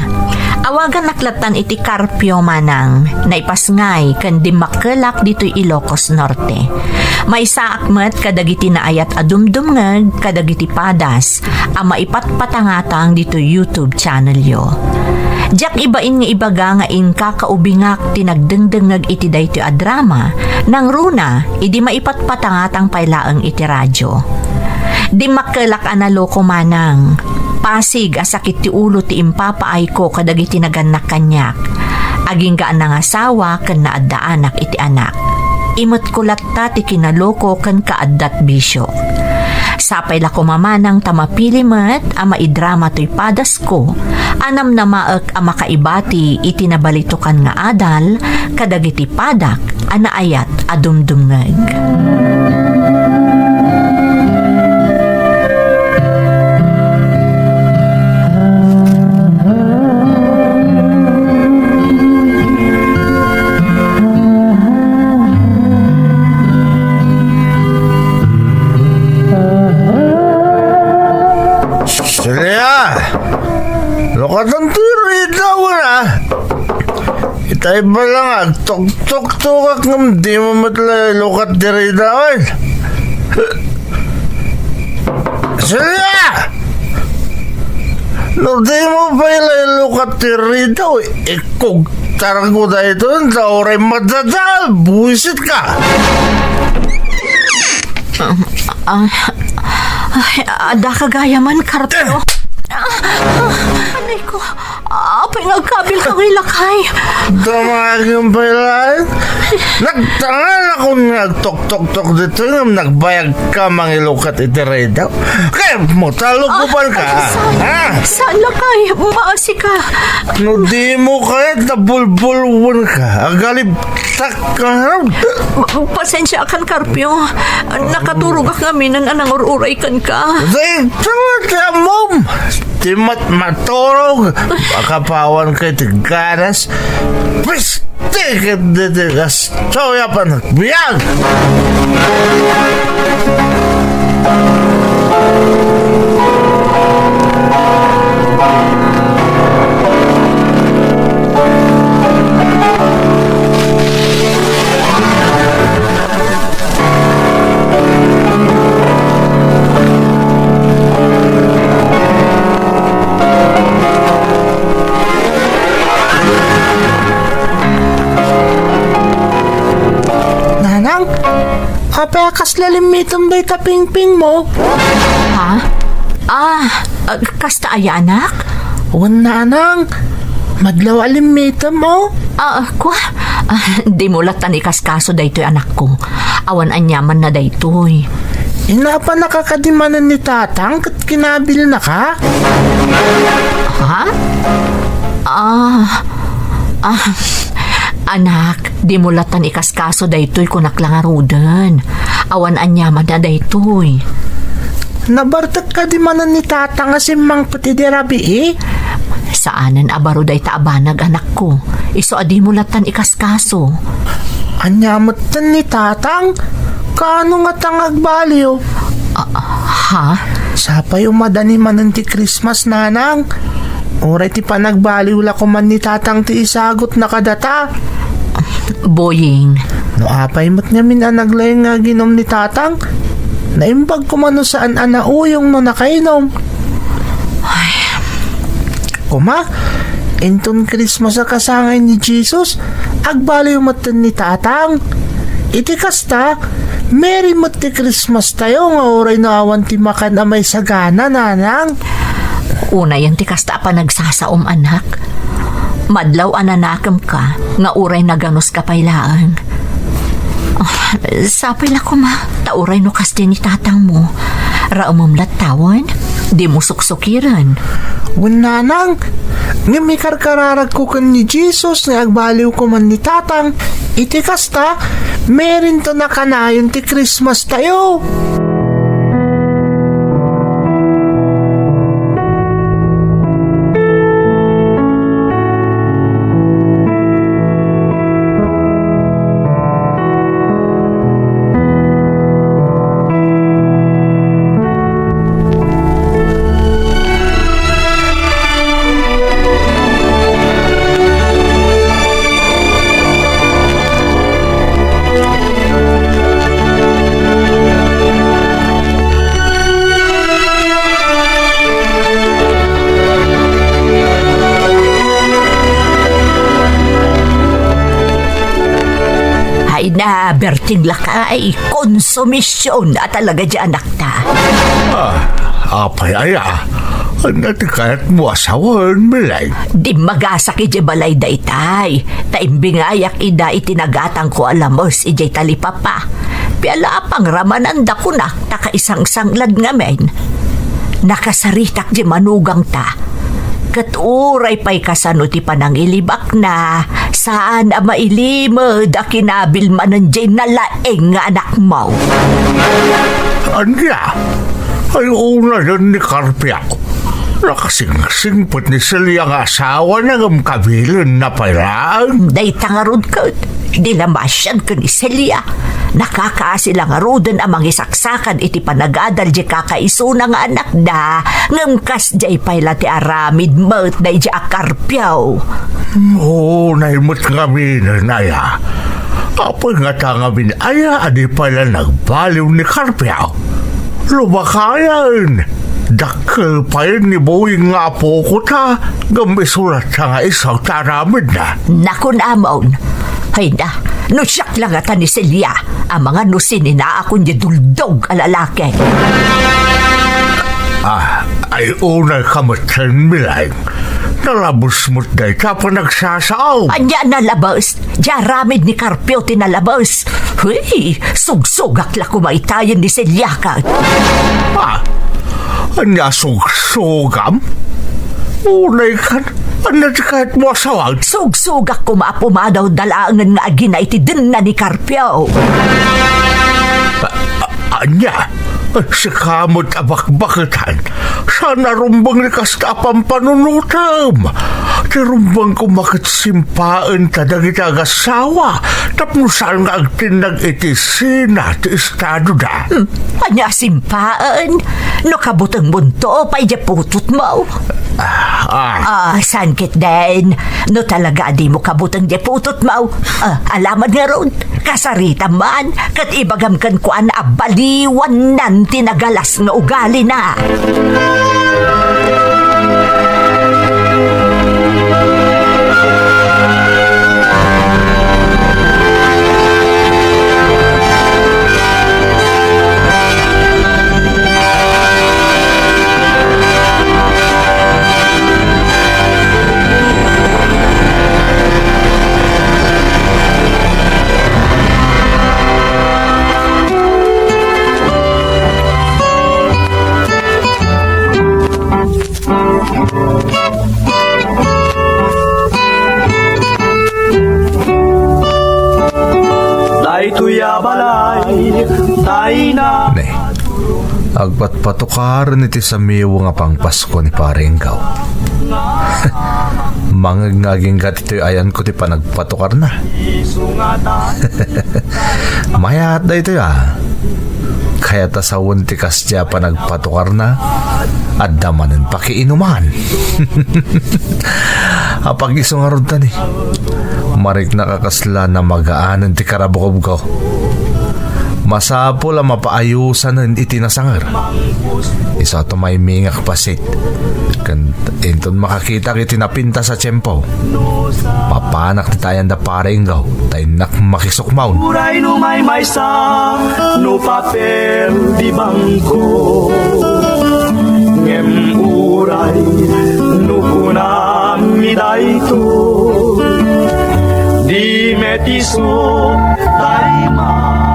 Awaganak lattan iti Carpio, Manang, naipasngay ken dimmakkelak ditoy Ilocos Norte. Maysaak met kadagiti naayat a dumdumngeg kadagiti padas a maipatpatangatang ditoy YouTube channelyo. Diak ibain nga ibaga nga inkakaubingak ti nagdengdengngeg iti daytoy a drama, nangruna idi maipatpatangatang pay laeng iti radio. Dimmakkelak a naloko, Manang. Pasig a sakit ti ulo ti impapaayko kadagiti nagannak kaniak. Agingga a nangasawa ken naaddaanak iti anak. Imetko latta ti kinaloko ken kaaddat bisio. Sapay la koma, Manang, ta mapili met a maidrama toy padasko a namnamaek a makaibati iti nabalitokan nga adal kadagiti padak a naayat a dumdumngeg. Celia! Lukatan ti ridaw na. Itay pa lang, agtuktuktokak ngem dimo met la ilukat ti ridaw. Celia! No dimo pay la ilukat ti ridaw, ikkugto Targo daytoy, ta uray madadal, buwisit ka. Ah, ay, adda ka gayam, Carpio. Ah, ah, anay ko. Apay nga agkabil ka nga ilakay? Damagem pay laeng. Nagtangan ako nga agtoktoktok ditoy ngem nagbayag ka mangilukat iti rayda. Kay mo, talugupan ka, Ah, ay, saan? Ha? Saan lakay? Maasi ka. No di mo kayat nabulbulwan ka, agalibtak ka ngarud. Pasensiakan, Carpio. Nakaturogak ngamin a nangur-uray kenka. Dayta nga ti ammom. Ti mat-, maturog. Makapawan ka iti ganas. Piste ket ditoy kas Toy a panagbiag! Nanang, apay a kasla limmitem dayta pingpingmo? Ha? Ah, ah, kasta aya, anak? Wen, nanang, madlaw a limmitem, o. Ah, kua? Ah, dimo lattan ikaskaso daytoy, anakko. Awan aniamanna daytoy. Inapannaka kadi manen ni tatang ket kinabilnaka? Ha? Ah, ah, anak, dimo lattan ikaskaso daytoy, kunak la ngaruden. Awan aniamanna daytoy. Nabartek kadi manen ni tatang a simmangpet idi rabii? Saanen a baro dayta a banag, anakko. Isu a dimo lattan ikaskaso. Ania metten ni tatang? Kaano ngata nga agbaliw? Ah, ha? Sapay umadani manen ti Christmas, nanang. Uray ti panagbaliw la koman ni tatang ti isagutna kadata. Boying. No apay met ngamin a naglaing nga aginum ni tatang, naimbag koma no saan a nauyong no nakainom. Ay. Koma, inton Christmas a kasangay ni Jesus, agbaliw metten ni tatang. Iti kasta, merry met ti Christmas tayo nga uray no awan ti makan a maisagana, nanang. Unayen ti kasta a panagsasaom, anak. Madlaw a nanakemka nga uray naganuska pay laeng. Ah, sapay la koma, ta uray no kasdi ni tatangmo, raemem latta wen, dimo suksokiren. Wen, nanang, ngem ikarkararagko ken ni Jesus nga agbaliw koman ni tatang. Iti kasta, merry ta nakanayon ti Christmas tayo. Ay na, berting lakay, konsumisyon a talaga di anakta. Ah, apay aya? Ania ti kayatmo a sawen, Mileng? Dimmagasak idiay balay daytay, ta imbingayak ida iti nagatangko a lames idiay talipapa. Piala a pangramananda kunak ta kaisangsanglad ngamin. Nakasaritak di manugangta. Ket uray pay kasano ti panangilibakna, saan a mailimed a kinabil manen diay nalaing nga anakmo. Ania? Ay, unayen ni Carpio. Nakasingsingpet ni Celia nga asawana ngem kabilenna pay laeng. Dayta ngarud ket, di la masian ken ni Celia. Nakakaasi la ngaruden a mangisaksakan iti panagadal diay kakaisuna nga anakda, ngem kasdiay pay la ti aramid met daydiay a Carpio. Unay met ngaminen aya. Apay ngata ngamin aya a di pay la nagbaliw ni Carpio? Lumakayen! Dakkel pay ni Boying nga apoko ta, ngem isu latta nga isu ti aramidna. Nakun, Amon. Hayna, no siak la ngata ni Celia, amangan no sininaakon diay duldog a lalaki. Ah, ay unay ka metten, Mileng. Nalabes met dayta a panagsasao. Ania nalabes? Diay aramid ni Carpio ti nalabes. Hey, sugsugak la koma itayen ni Celia ket. Ah, ania sugsugam? Unay kan, ania ti kayatmo a sawen? Sugsugak koma a pumadaw da laengen nga agina iti denna ni Carpio. Ah, ah, ania? Sika met a bakbaketan, saan a rumbeng ni kasta a pampanunotem. Ti rumbeng koma ket simpaen ta dagiti agassawa tapno saan nga agtinnag iti sina ti estadoda. Hmm, ania simpaen? No kabutengmonto pay diay putotmo. Ah, ah. Ah, saan ketdin? No talaga a dimo kabuteng diay putotmo, ah, ala man ngarud, kasaritam man, ket ibagam kenkuana a baliwannan ti nagalas nga ugalina. Daytoy a balay, tayna. Ne, agpatpatukaren iti samiwe nga pangpasko ni Pare Enggaw. Mangngeg nga agingga ditoy ayanko ti panagpatukarna. Mayat daytoy a. Kayat a sawen ti kasdiay a panagpatukarna, adda manen pakiinuman. Apagisu ngarud ta ni, mariknak a kasla namagaanen ti karabukobko. Masapul a mapaayusanen iti nasanger. Isu a tumaymingak pasit. Ken inton makakitak iti napintas a tiempo, mapanak ti tayan da Pare Enggaw, ta innak makisukmaw. Uray no maymaysa, no papel di bangko. Ngem uray no kunam mi daytoy, di met isu tay mama.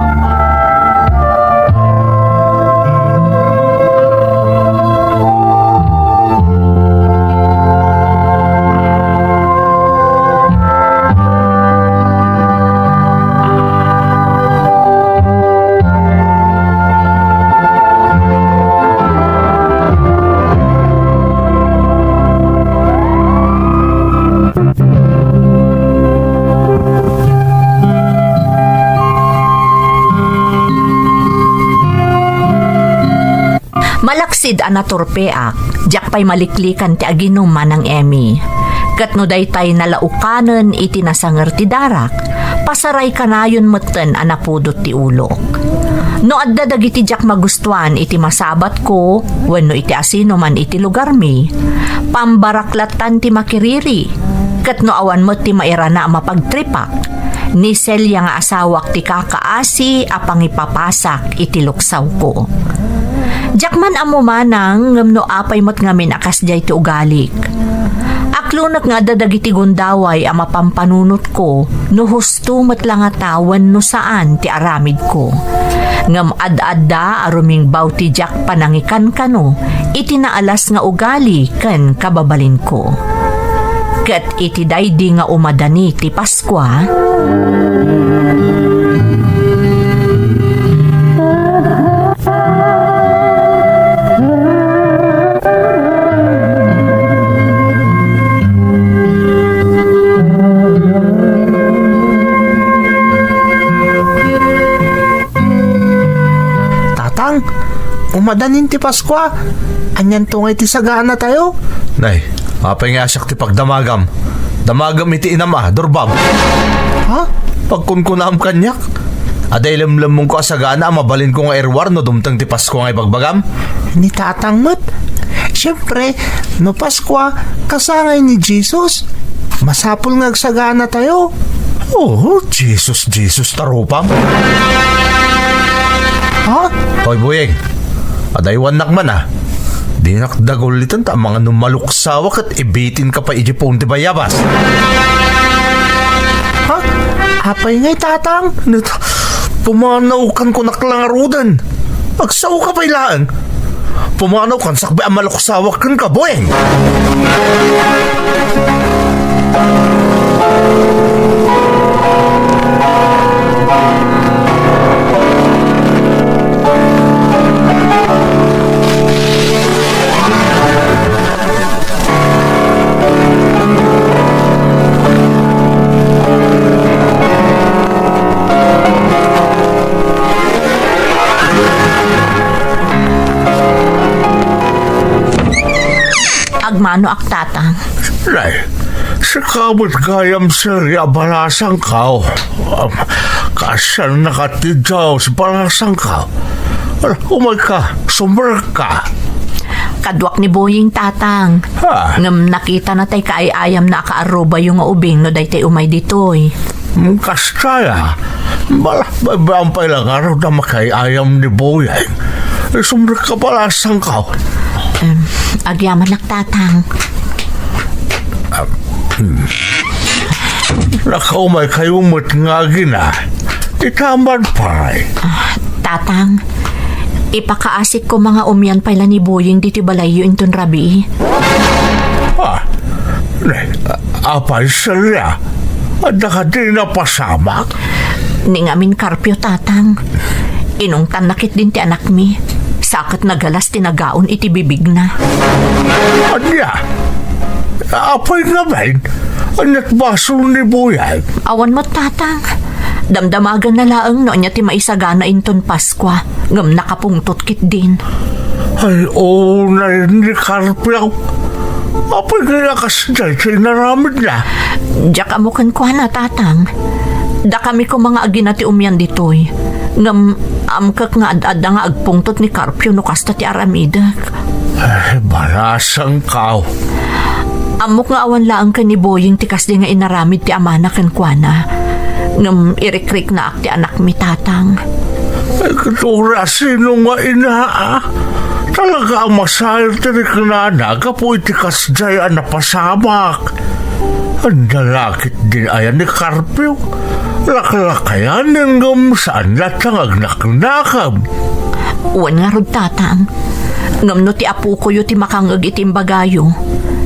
Malaksid a naturpeak, diak pay maliklikan ti aginum, Manang Emmy. Ket no daytay nalaukanen iti nasanger ti darak, pasaray kanayon metten a napudot ti ulok. No adda dagiti diak magustuan iti masabatko wenno iti asinoman iti lugarmi, pambarak lattan ti makiriri. Ket no awan met ti mairana a mapagtripak, ni Celia nga asawak ti kakaasi a pangipapasak iti luksawko. Diak man ammo, Manang, ngem no apay met ngamin a kasdiay ti ugalik. Aklonek nga adda dagiti gundaway a mapampanunotko no husto met la ngata wenno saan ti aramidko. Ngem ad-adda a rumingbaw ti diak panangikankano iti naalas nga ugali ken kababalinko. Ket iti daydi nga umadani ti Paskua, Tatang, umadanin ti Paskua. Anianto ngay ti sagaanatayo? Nay, apay nga siak ti pagdamagam? Damagam iti inam a, Dorbab. Ha? Pagkunkunam kaniak? Adda ilemlemmengko a sagana a mabalinko nga iruar no dumteng ti Pasko nga ibagbagam? Ni Tatang met. Siempre, no Paskua, kasangay ni Jesus. Masapul nga agsaganatayo. Oh, Jesus, Jesus, tarupam. Ha? Hoy, Boyeng. Adaywannak man, a. Dinak daguliten ta amangan no maluksawa ket ibitinka pay idiay puon ti bayabas. Ha? Apay ngay, Tatang? Neta, pumanawkan kunak la ngaruden. Agsaoka pay laeng. Pumanawkan sakbay a maluksawak kenka, Boyeng. Agmanoak, Tatang. Nay, sika met gayam, Celia, balasangko. Um, kasano nakatiddaw si balasangko? Ala, umayka, sumrekka. Kaduak ni Boying, Tatang. Ha? Ngem nakitana tay kaay-ayamna a kaarrubayo nga ubing no daytoy umay ditoy. Hmm, kasta ya. Bala, baybay-am pay la ngarud a makaay-ayam ni Boying. Sumrekka, balasangko. Em, agyamanak, Tatang. Ah, hmm. Nakaumaykayo met nga agina. Itaman pay. Ah, Tatang, ipakaasik ko nga umian pay la ni Boying ditoy balayyo inton rabii. Ah, ne, apay, Celia? Adda kadi napasamak? Ni ngamin karpio, Tatang. Inungtanna ketdin ti anakmi. Sa ket nagalas ti nagaon iti bibigna. Ania? Apay ngamin? Ania't basol ni Boying? Awan met, Tatang. Damdamagenna laeng no ania ti maisagana inton Paskua, ngem nakapungtot ketdin. Ay, unay ni Carpio. Apay ngay a kasdiay ti inaramidna? Diak ammo kenkuana, Tatang. Dakami koma nga agina ti umian ditoy. Ngem amkek nga ad-adda nga agpungtot ni Carpio no kasta ti aramidek. Ay, balasangko. Ammok nga awan laeng ken ni Boying ti kasdi nga inaramid ti amana kenkuana. Ngem irikriknaak ti anakmi, Tatang. Ay, ket uray asino nga ina, a? Talaga a masair ti riknana gapu iti kasdiay a napasamak. Ania la ketdin aya ni Carpio? Laklakayan ngem saan latta nga agnaknakeb. Wen ngarud, Tatang. Ngem no ti apokoyo ti makangngeg iti imbagayo,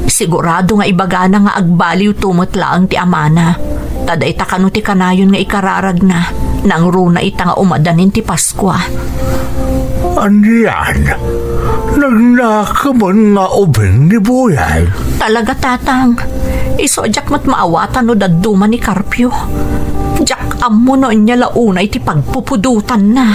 sigurado nga ibagana nga agbaliwto met laeng ti amana. Ta dayta kano ti kanayon nga ikararagna, nangruna ita nga umadanin ti Paskua. Anian? Nagnakemen nga ubing ni Boying? Talaga, Tatang. Isu a diak met maawatan no dadduma ni Carpio. Diak ammo no ania la unay ti pagpupudotanna.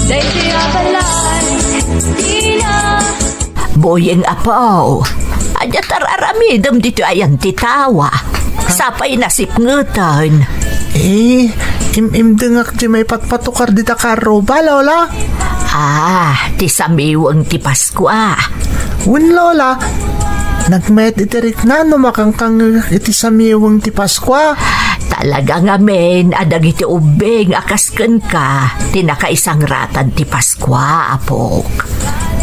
Daytoy a balay, dina. Boying, apo, ania ti ar-aramidem ditoy ayan ti tawa? Sapay nasipngeten. Eh, im-imdengak ti maipatpatukar dita karruba, Lola. Ah, ti samiweng ti Paskua. Wen, Lola, nagmayat iti rikna no makangkangngegak iti samiweng ti Paskua. Talaga ngamin a dagiti ubbing a kas kenka ti nakaisangratan ti Paskua, apok.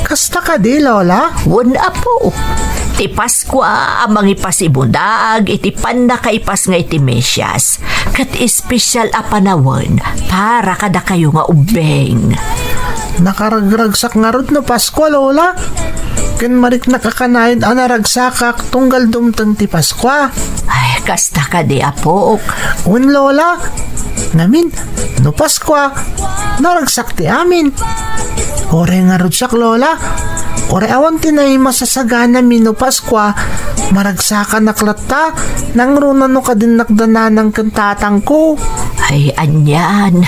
Kasta kadi, Lola? Wen, apo. Ti Paskua a mangipasibunaag iti pannakaipas nga iti Mesias, ket espesial a panawen para kadakayo nga ubbing. Nakaragragsak ngarud no Paskua, Lola. ken mariknak a kanayon a naragsakak tunggal dumteng ti Paskua. Ay, kasta kadi, apok? Wen, Lola. Ngamin, no Paskua, naragsak ti amin. Uray ngarud siak, Lola. Uray awan ti naimasasaganami no Paskua, maragsakanak latta, nangruna no kadinnak da nanang ken tatangko. Ay, anian,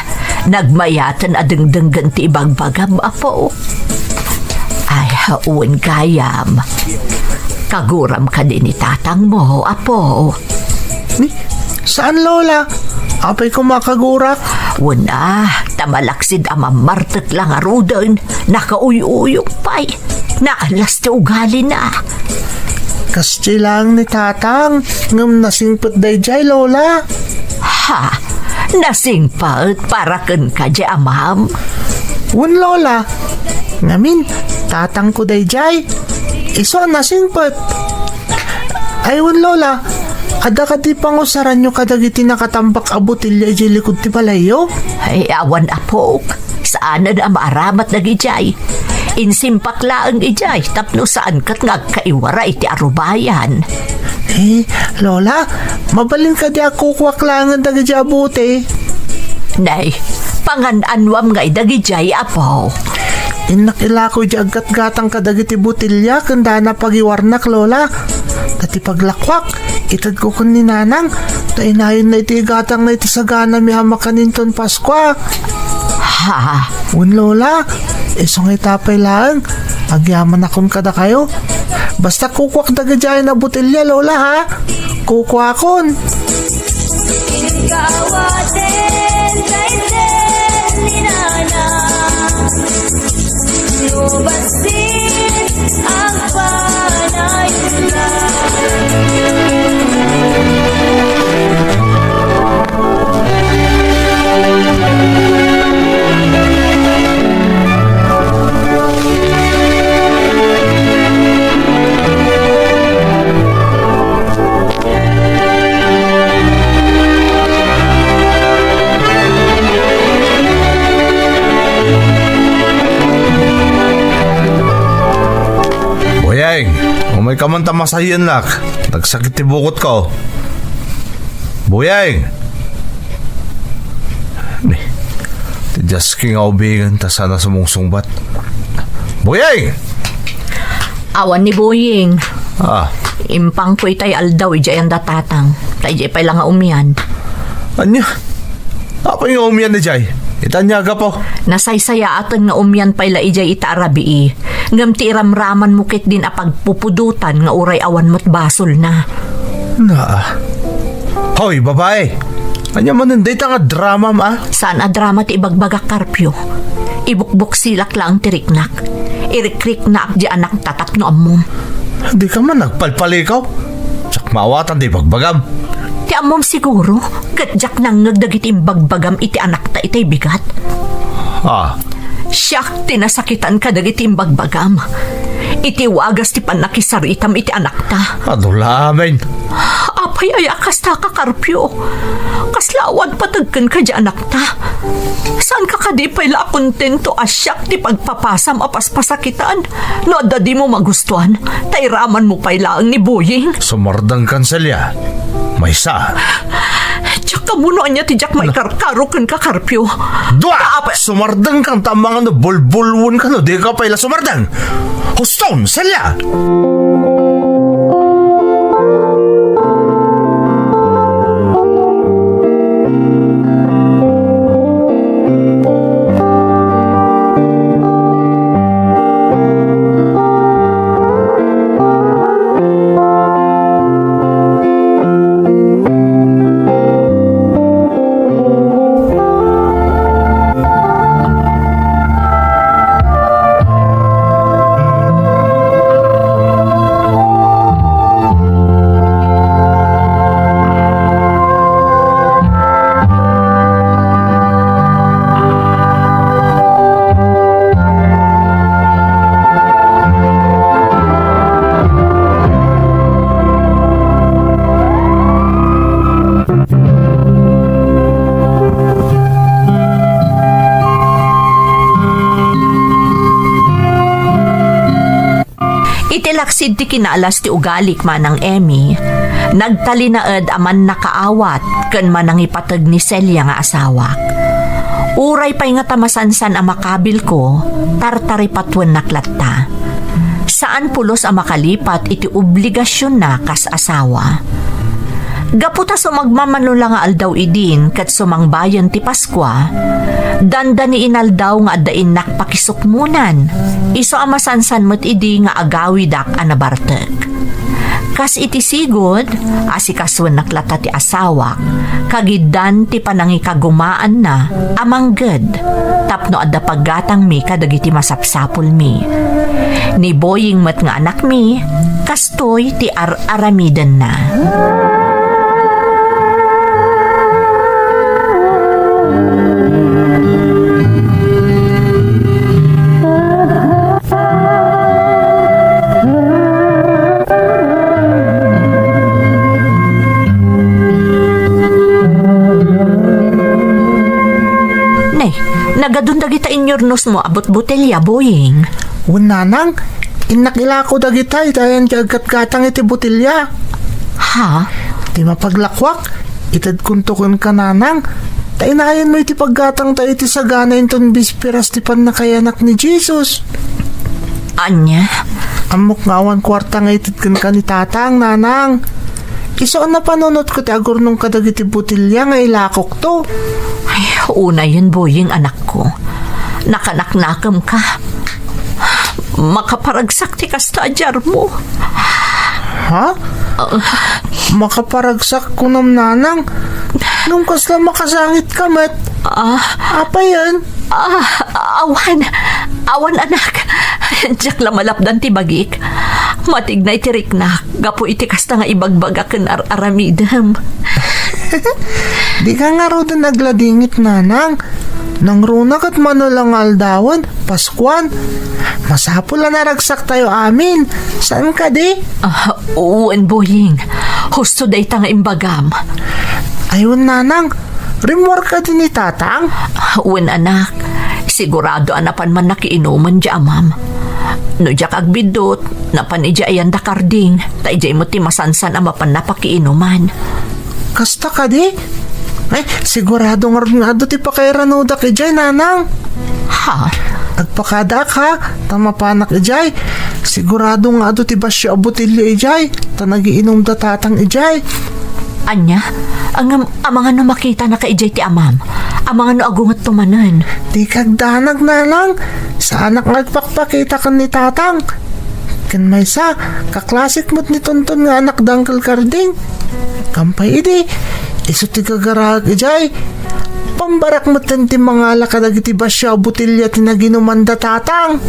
nagmayaten a dengdenggen ti ibagbagam, apo. Ay, wen gayam. Kaguram kadi ni tatangmo, apo? Ni, saan, Lola? Apay koma a kagurak? Wen a, ta malaksid a mammartek la ngaruden, nakauy-uyong pay. Naalas ti ugalina. Kasdi laeng ni tatang, ngem nasingpet daydiay, Lola. Ha? Nasingpet para kenka diay amam? Wen, Lola. Ngamin, tatangko daydiay. Isu a nasingpet. Ay, wen, Lola. Adda kadi pangusaranyo kadagiti nakatambak a botelya idiay likud ti balayyo? Ay, awan, apok. Saanen a maaramat dagidiay. Insimpak laeng idiay tapno saan ket nga agkaiwara iti arubayan. Eh, Lola, mabalin kadi a kukuak laengen dagidiay a bote? Nay, pangan-anuam ngay dagidiay, apo. Innak ilako idiay aggatgatang kadagiti botelya ken dana pagiwarnak, Lola. Ta ti paglakuak, itedko ken ni Nanang, ta inayonna iti igatangna iti saganami a makaninton Paskua. Ha? Wen, Lola, isu nga ita pay laeng, agyamanakon kadakayo. Basta kukuak dagidiay a botelya, Lola, ha? Kukuakon. Inkawaten dayten ni Nana. No bassit agpanayon la. Boyeng, umay ka man ta masayennak. Nagsakit ti bukotko. Boyeng! Ni, ti Jasky nga ubingen ta saan a sumungsungbat. Boyeng! Awan ni Boyeng. Ah. Impangko itay aldaw idiay anda tatang. Ta idiay pay la nga umian. Ania? Apay nga umian idiay? Ita ania a gapu? Nasaysayaaten nga umian pay la idiay ita a rabii. Ngem ti iramramanmo ketdin a pagpupudotan nga uray awan met basolna. Naa. Hoy, babae! Ania manen dayta nga dramam, a? Saan a drama ti ibagbagak, Carpio. Ibukbuksilak laeng ti riknak. Irikriknaak di anakta tapno ammom. Dika man nagpalpalikaw. Diak maawatan ti ibagbagam. Ti ammom siguro, ket diak nangngeg dagiti imbagbagam iti anakta itay bigat. Ah. Siak ti nasakitan kadagiti imbagbagam. Iti wagas ti pannakisaritam iti anakta. Adu la amin. Apay aya a kasta ka, Carpio? Kasla awan pateg kenka di anakta. Saan ka kadi pay la a kontento a siak ti pagpapasam a paspasakitan? No adda dimo magustuan, ta iramanmo pay laeng ni Boying. Sumardengkan, Celia. Maysa. Diak ammo no ania ti diak maikarkaro kenka, Carpio. Dua! Apa- Sumardengkan ta amangan no bulbulwenka no dika pay la sumardeng. Huston, Celia! Laksid ti kinaalas ti ugalik, Manang Emmy, nagtalinaed a mannakaawat ken manangipateg ni Celia nga asawak. Uray pay nga ta masansan a makabilko, tartaripatuennak latta. Saan pulos a makalipat iti obligasionna kas asawa. Gapu ta sumagmamano la nga aldaw idin ket sumangbayen ti Paskua, dandani inaldaw nga adda innak pakisukmonan, isu a masansan met idi nga agawidak a nabartek. Kas iti sigud, asikasuennak latta ti asawak, kagiddan ti panangikagumaanna a mangged tapno adda paggatangmi kadagiti masapsapulmi. Ni Boying met nga anakmi, kastoy ti ar-aramidenna. Nay, nagadun dagita inyurnosmo a butbotelya, Boying. Wen, Nanang, innak ilako dagitay ta ayan ti aggatgatang iti botelya. Ha? Ti mapaglakuak, itedkonto kenka, Nanang, ta inayanmo iti paggatangta iti sagana inton bisperas ti pannakayanak ni Jesus. Ania? Ammok nga awan kuarta nga ited kenka ni Tatang, Nanang. Isu a napanunotko ti agurnong kadagiti botelya nga ilakokto. Ay, unayen, Boying, anakko. Nakanaknakemka. Makaparagsak ti kasta a diarmo. Ha? Ah. Makaparagsak kunam, Nanang? Ngem kasla makasangitka met? Ah. Apayen? Ah, awan. Awan, anak. Diak la malapdan ti bagik. Matignay ti riknak gapu iti kasta nga ibagbaga ken ar-aramidem. Dika ngaruden agladingit, Nanang. Nangruna ket mano la nga aldawen, Paskuan. Masapul a naragsaktayo amin. Saan kadi? Ah, wen, Boying. Husto dayta nga imbagam. Ay, wen, Nanang. Rimmuar kadi ni Tatang? Wen, anak. Sigurado a napan man nakiinuman diay amam. No diak agbiddut, napan idiay ayan da Karding, ta idiay met ti masansan a mapanna pakiinuman. Kasta kadi? Ay, sigurado ngarud nga adu ti pakairanudak idiay, Nanang. Ha? Agpakadaak, ha, ta mapanak idiay. Sigurado nga adu ti basio a botelya idiay, ta nagiinumda Tatang idiay. Ania? Ngem, amangan no makitanaka idiay ti amam? Amangan no agungetto manen? Dika agdanag, Nanang. Saanak nga agpakpakita ken ni Tatang. Ken maysa, kaklasek met ni Tonton nga anak da Uncle Karding. Kampay idi, isu ti gagaraek idiay. Pambarak metten ti mangala kadagiti basio a botelya ti naginuman da Tatang.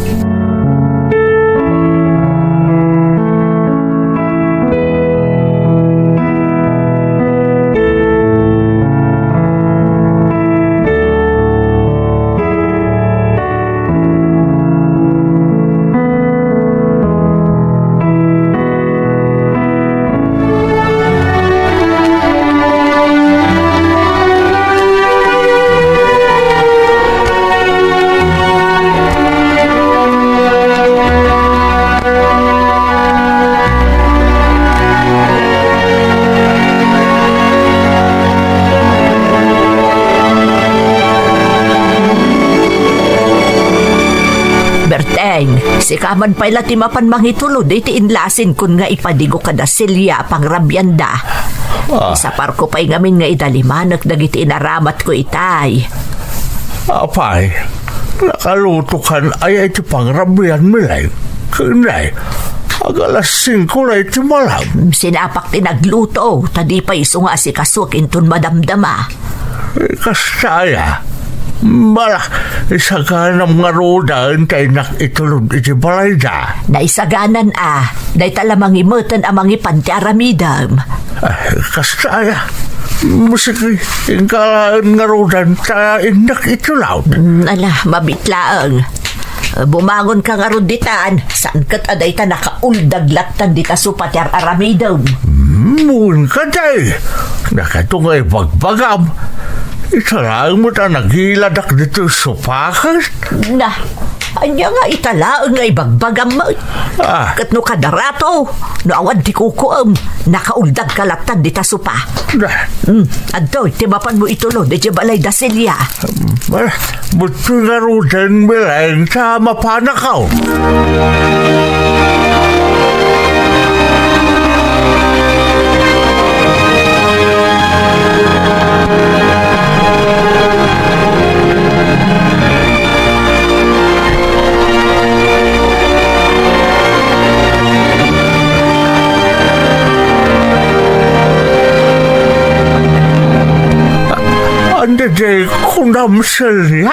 Berteng, sika man pay la ti mapan mangitulod iti inlasin kun nga ipadigo kada Celia a pangrabianda. Ah. Isaparko pay ngamin nga idalimanek dagiti inaramatko itay. Apay, nakalutokan aya iti pangrabian, Milay? Ken nay, agalas singko la iti malem. Sinapak ti nagluto, ta di pay isu nga asikasuak inton madamdama. Eh, kasta aya. Bala, isaganam ngaruden ta innak itulod iti balayda. Naisaganan a, dayta la mangimetten a mangipan ti aramidem. Ah, kasta aya. Musiki, inka laeng ngaruden ta innak itulod. Mm, ala, mabit laeng. Bumangonka ngarud ditan, saan ket a dayta nakauldag lattan dita sofa ti ar-aramidem. Hmm, wen kadi. Dakato nga ibagbagam. Ita laeng met a nagiladak ditoy sofa ket. Na, Ania nga ita laeng nga ibagbagam? Ah. Ket no kadarato, no awan ti kukuem, nakauldagka latta dita sopa. Ah. Hmm, adtoy, ti mapanmo itulod idiay balay da Celia. Ah, buti ngaruden, Beleng, ta mapanakaw. Ania diay kunam, Celia?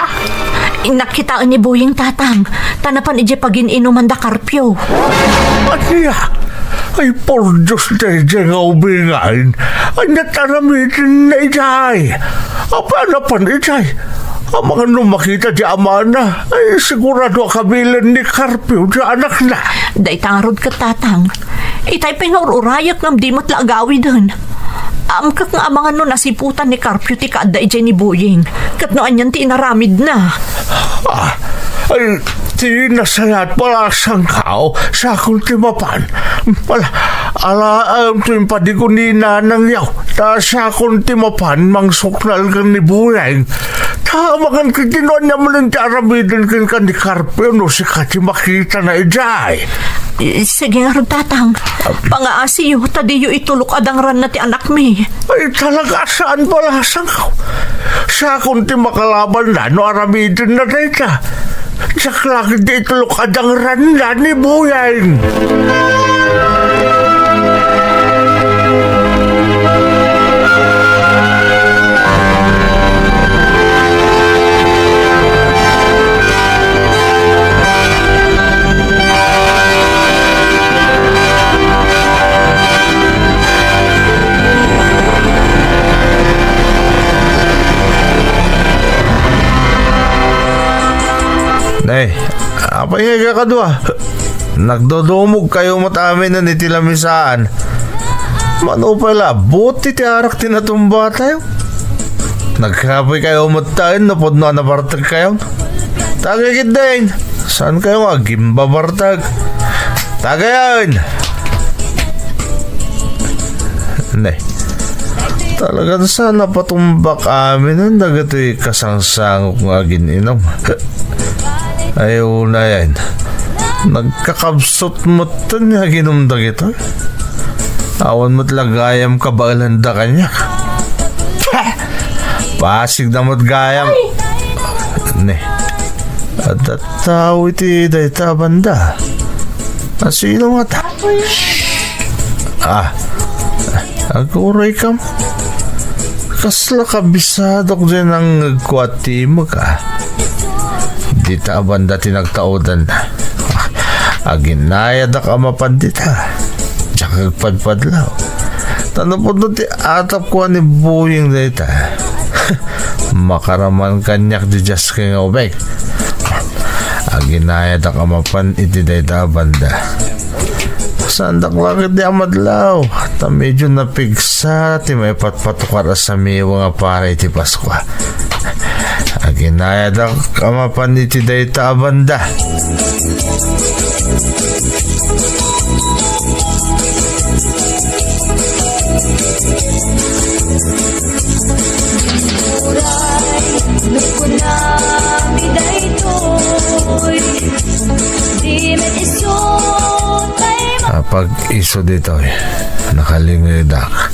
Nakitaen ni Boying, Tatang, ta napan idiay pagin-inuman da Carpio. Ania? Ay, por Dios, daydiay nga ubing. Ania ti aramidenna idiay? Apay a napan idiay? Amangan no makita ti amana, ay, sigurado a kabilen ni Carpio ti anakna. Dayta ngarud ket, Tatang. Itay pay nga ur-urayak ngem di met la agawiden. Amkek nga amangan no nasiputan ni Carpio ti kaadda idiay ni Boying, ket no anian ti inaramidna. Ah, ay, ti nasayaat, balasangko, siakon ti mapan. Ala, alaem ti impadi ko ni nanangyo, ta siakon ti mapan mangsuknal ken ni Boying. Ta amangan ket di no ania manen ti aramiden kenka ni Carpio no sika ti makitana idiay. Eh, sige ngarud, Tatang. Pangaasiyo, ta diyo itulok a dangranna ti anakmi. Ay, talaga a saan balasangko. Siakon ti makalabanna no aramidenna dayta. Diak la ketdi itulok a dangranna ni Boying. Nay, apay nga ikakadua? Nagdudumogkayo met aminen iti lamisaan. Mano pay la, buti ti arak ti natumbatayo. Nagkapoykayo met taen no pudno a nabartegkayo. Tagay ketdin. Saankayo nga agimbabartag? Tagayen! Ne. Talagan saan a patumbak aminen dagitoy kasangsangok nga agin-inum. Ay, unayen. Nagkakabsut metten nga aginum dagitoy. Awan met la gayam kabaelanda kaniak. Pasigda met gayam. Ne. Adda tao iti dayta a banda. A, sino ngata? Ah, aguraykam. Kasla kabisadok diay nangngegko a timek, a. Dita a banda ti nagtaudanna. Aginayadak a mapan dita. Diak agpadpadlaw. Ta no pudno ti atapko a ni Boying dayta, makaraman kaniak diay diaske nga ubing. Aginayadak a mapan iti dayta a banda. Saandak la ketdi a madlaw, ta medio napigsa ti maipatpatukar a samiweng a para iti Paskua. Aginayadak a mapan iti dayta a banda. Uray, no kunam daytoy, di met isu tay ma- Apag isu ditoy, nakalingedak.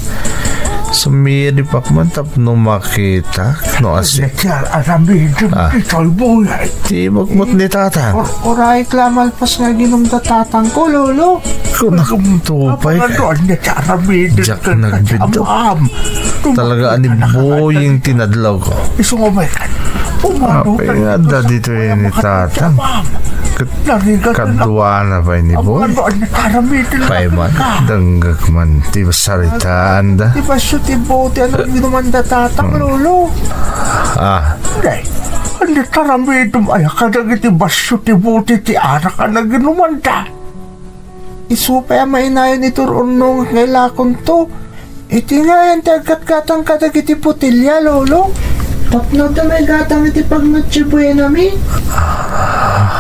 Sumiripak man tapno makitak no asi. Ania ti ar-aramidem ditoy, Boying? Ti mukmut ni Tatang. Or-, uray la malpas nga aginumda tatangko, Lolo. Kunam, tupay. Apay nga no, ania ti aramidem kenka ti amam? Diak nagbiddut. Talaga a ni Boying ti nadlawko. Isu nga ubing. Apay nga adda ditoy ni Tatang. Ket kaduana pay ni Boy. Pay man, denggek man ti saritaanda. Ti basio ti bote a naginumanda tatang, Lolo. Ah. Nay, ania ti aramidem aya kadagiti basio ti bote ti arak a naginumanda? Isu pay a mainayon iti ur-urnongek nga ilakonto. Iti ngayan ti aggatgatang kadagiti botelia, Lolo. Tapno adda maigatang iti pagnoche buenami.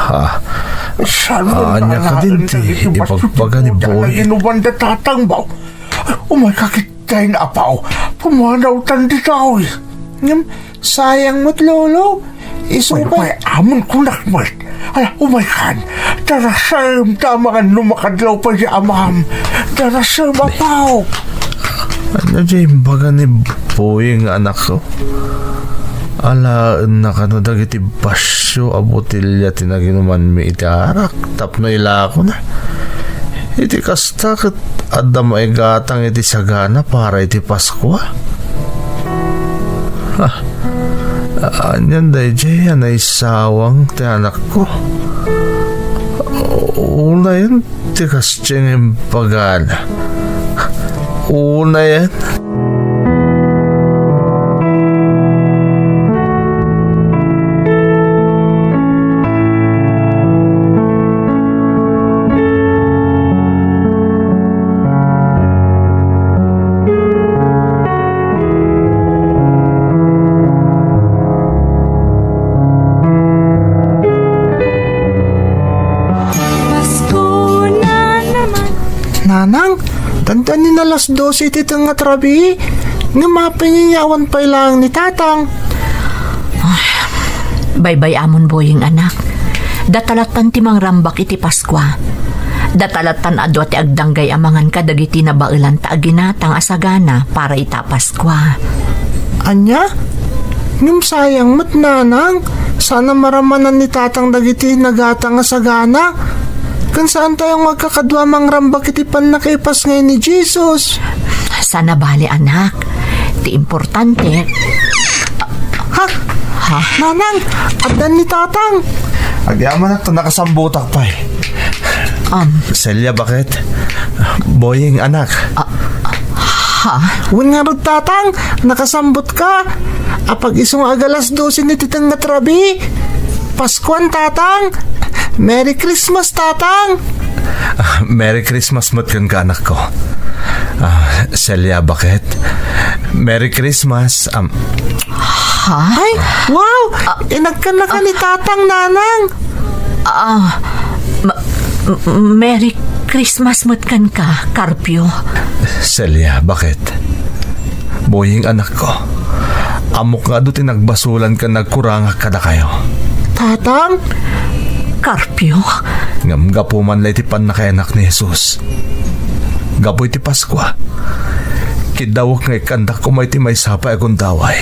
Ah, saan mo ania kadin ti ibagbaga ni Boy? Inuman da tatang ba? Umay ka kitay na apaw. Pumanawtan ditoy. Ngem, sayang met, Lolo. Isu pay amon kunak met. Ala, umay kan. Darasem ta amangan no makadlaw pay di amam. Darasem, apaw. Ania diay imbaga ni Boying, anakko? Alaenna kano dagiti basio a botelya ti naginumanmi iti arak tapno ilakona. Iti kasta ket adda maigatang iti sagana para iti Paskua. Ah, anian daydiay a naisawang ti anakko? Unayen ti kasdiay nga imbagana. Unayen. Pasko na naman. Nanang, dandanin alas dose iti tengnga ti rabii. Ngem apay nga awan pay laeng ni Tatang? Ay, baybay-amon, Boying, anak. Data lattan ti mangrambak iti Paskua. Data lattan a dua ti agdanggay a mangan kadagiti nabaelanta a ginatang a sagana para ita Paskua. Ania? Ngem sayang met, Nanang. Saan a maramanan ni Tatang dagiti nagatang a sagana. Ken saantayo nga agkakadua a mangrambak iti pannakaipasngay ni Jesus. Saan a bale, anak. Ti importante, ha? Ha? Nanang, addan ni Tatang. Agyamanak ta nakasambutak pay. Um. Celia, bakit? Boying, anak. Ah, ha? Wen ngarud, Tatang, nakasambutka. Apag-isu nga agalas dose iti tengnga ti rabii. Paskuan, Tatang. Merry Christmas, Tatang. Ah, Merry Christmas met kenka, anakko. Ah, Celia, bakit? Merry Christmas. Um, ha? Ay, wow! Ah. Inagkan na ka ni Tatang, Nanang. Ah, ma-, m-, Merry Christmas met kenka, Carpio. Celia, bakit? Boying, anakko, ammok nga adu ti nagbasolan ken nagkurangak kadakayo. Tatang? Carpio? Ngem gapu man la iti pannakaiyanak ni Jesus. Gapu iti Paskua, kiddawek nga ikkandak koma iti maysa pay a gundaway.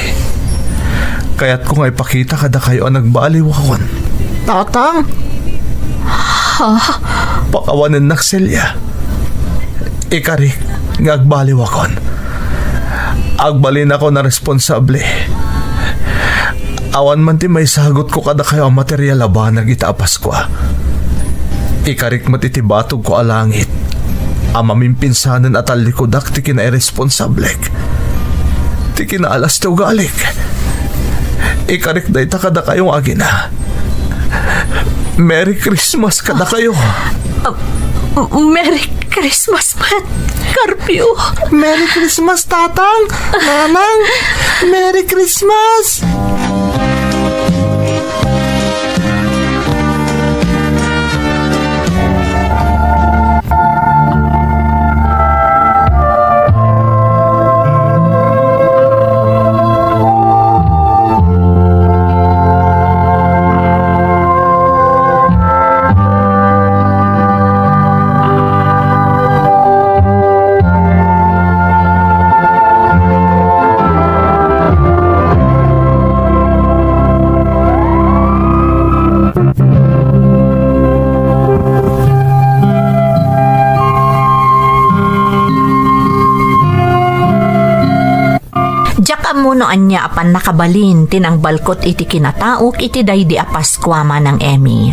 Kayatko nga ipakita kadakayo a nagbaaliwakon. Tatang? Ha? Pakawanennak, Celia. Ikarik nga agbaaliwakon. Agbalinakon a responsable. Awan man ti maisagutko kadakayo a material a banag ita a Paskua. Ikarik met iti batogko a langit a mamimpinsanen a tallikudak ti kinairesponsablek, ti kinaalas ti ugalik. Ikarik dayta kadakayo nga agina. Merry Christmas kadakayo. Ah, Merry Christmas met, Carpio. Merry Christmas, Tatang, Nanang. Merry Christmas. Diak ammo no ania a pannakabalin ti nangbalkot iti kinataok iti daydi a Paskua, Manang Emmy.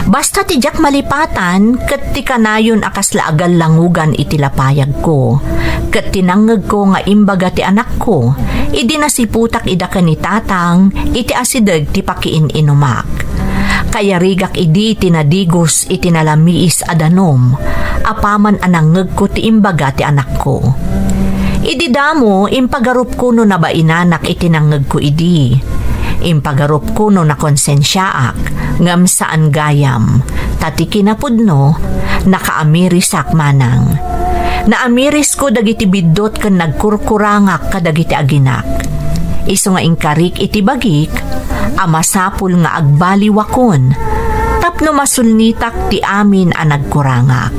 Basta ti diak malipatan ket ti kanayon a kasla agallangugan iti lapayagko, ket ti nangngegko nga imbaga ti anakko idi nasiputak ida ken ni Tatang iti asideg ti pakiin-inumak. Kayarigak idi ti nadigos iti nalamiis a danum, apaman a nangngegko ti imbaga ti anakko. Idi damo, impagarupko no nabainanak iti nangngegko idi. Impagarupko no nakonsensiaak, ngem saan gayam, ta ti kinapudno, nakaamirisak manang. Naamirisko dagiti biddut ken nagkurkurangak kadagiti aginak. Isu nga inkarik iti bagik a masapul nga agbaliwakon tapno masulnitak ti amin a nagkurangak,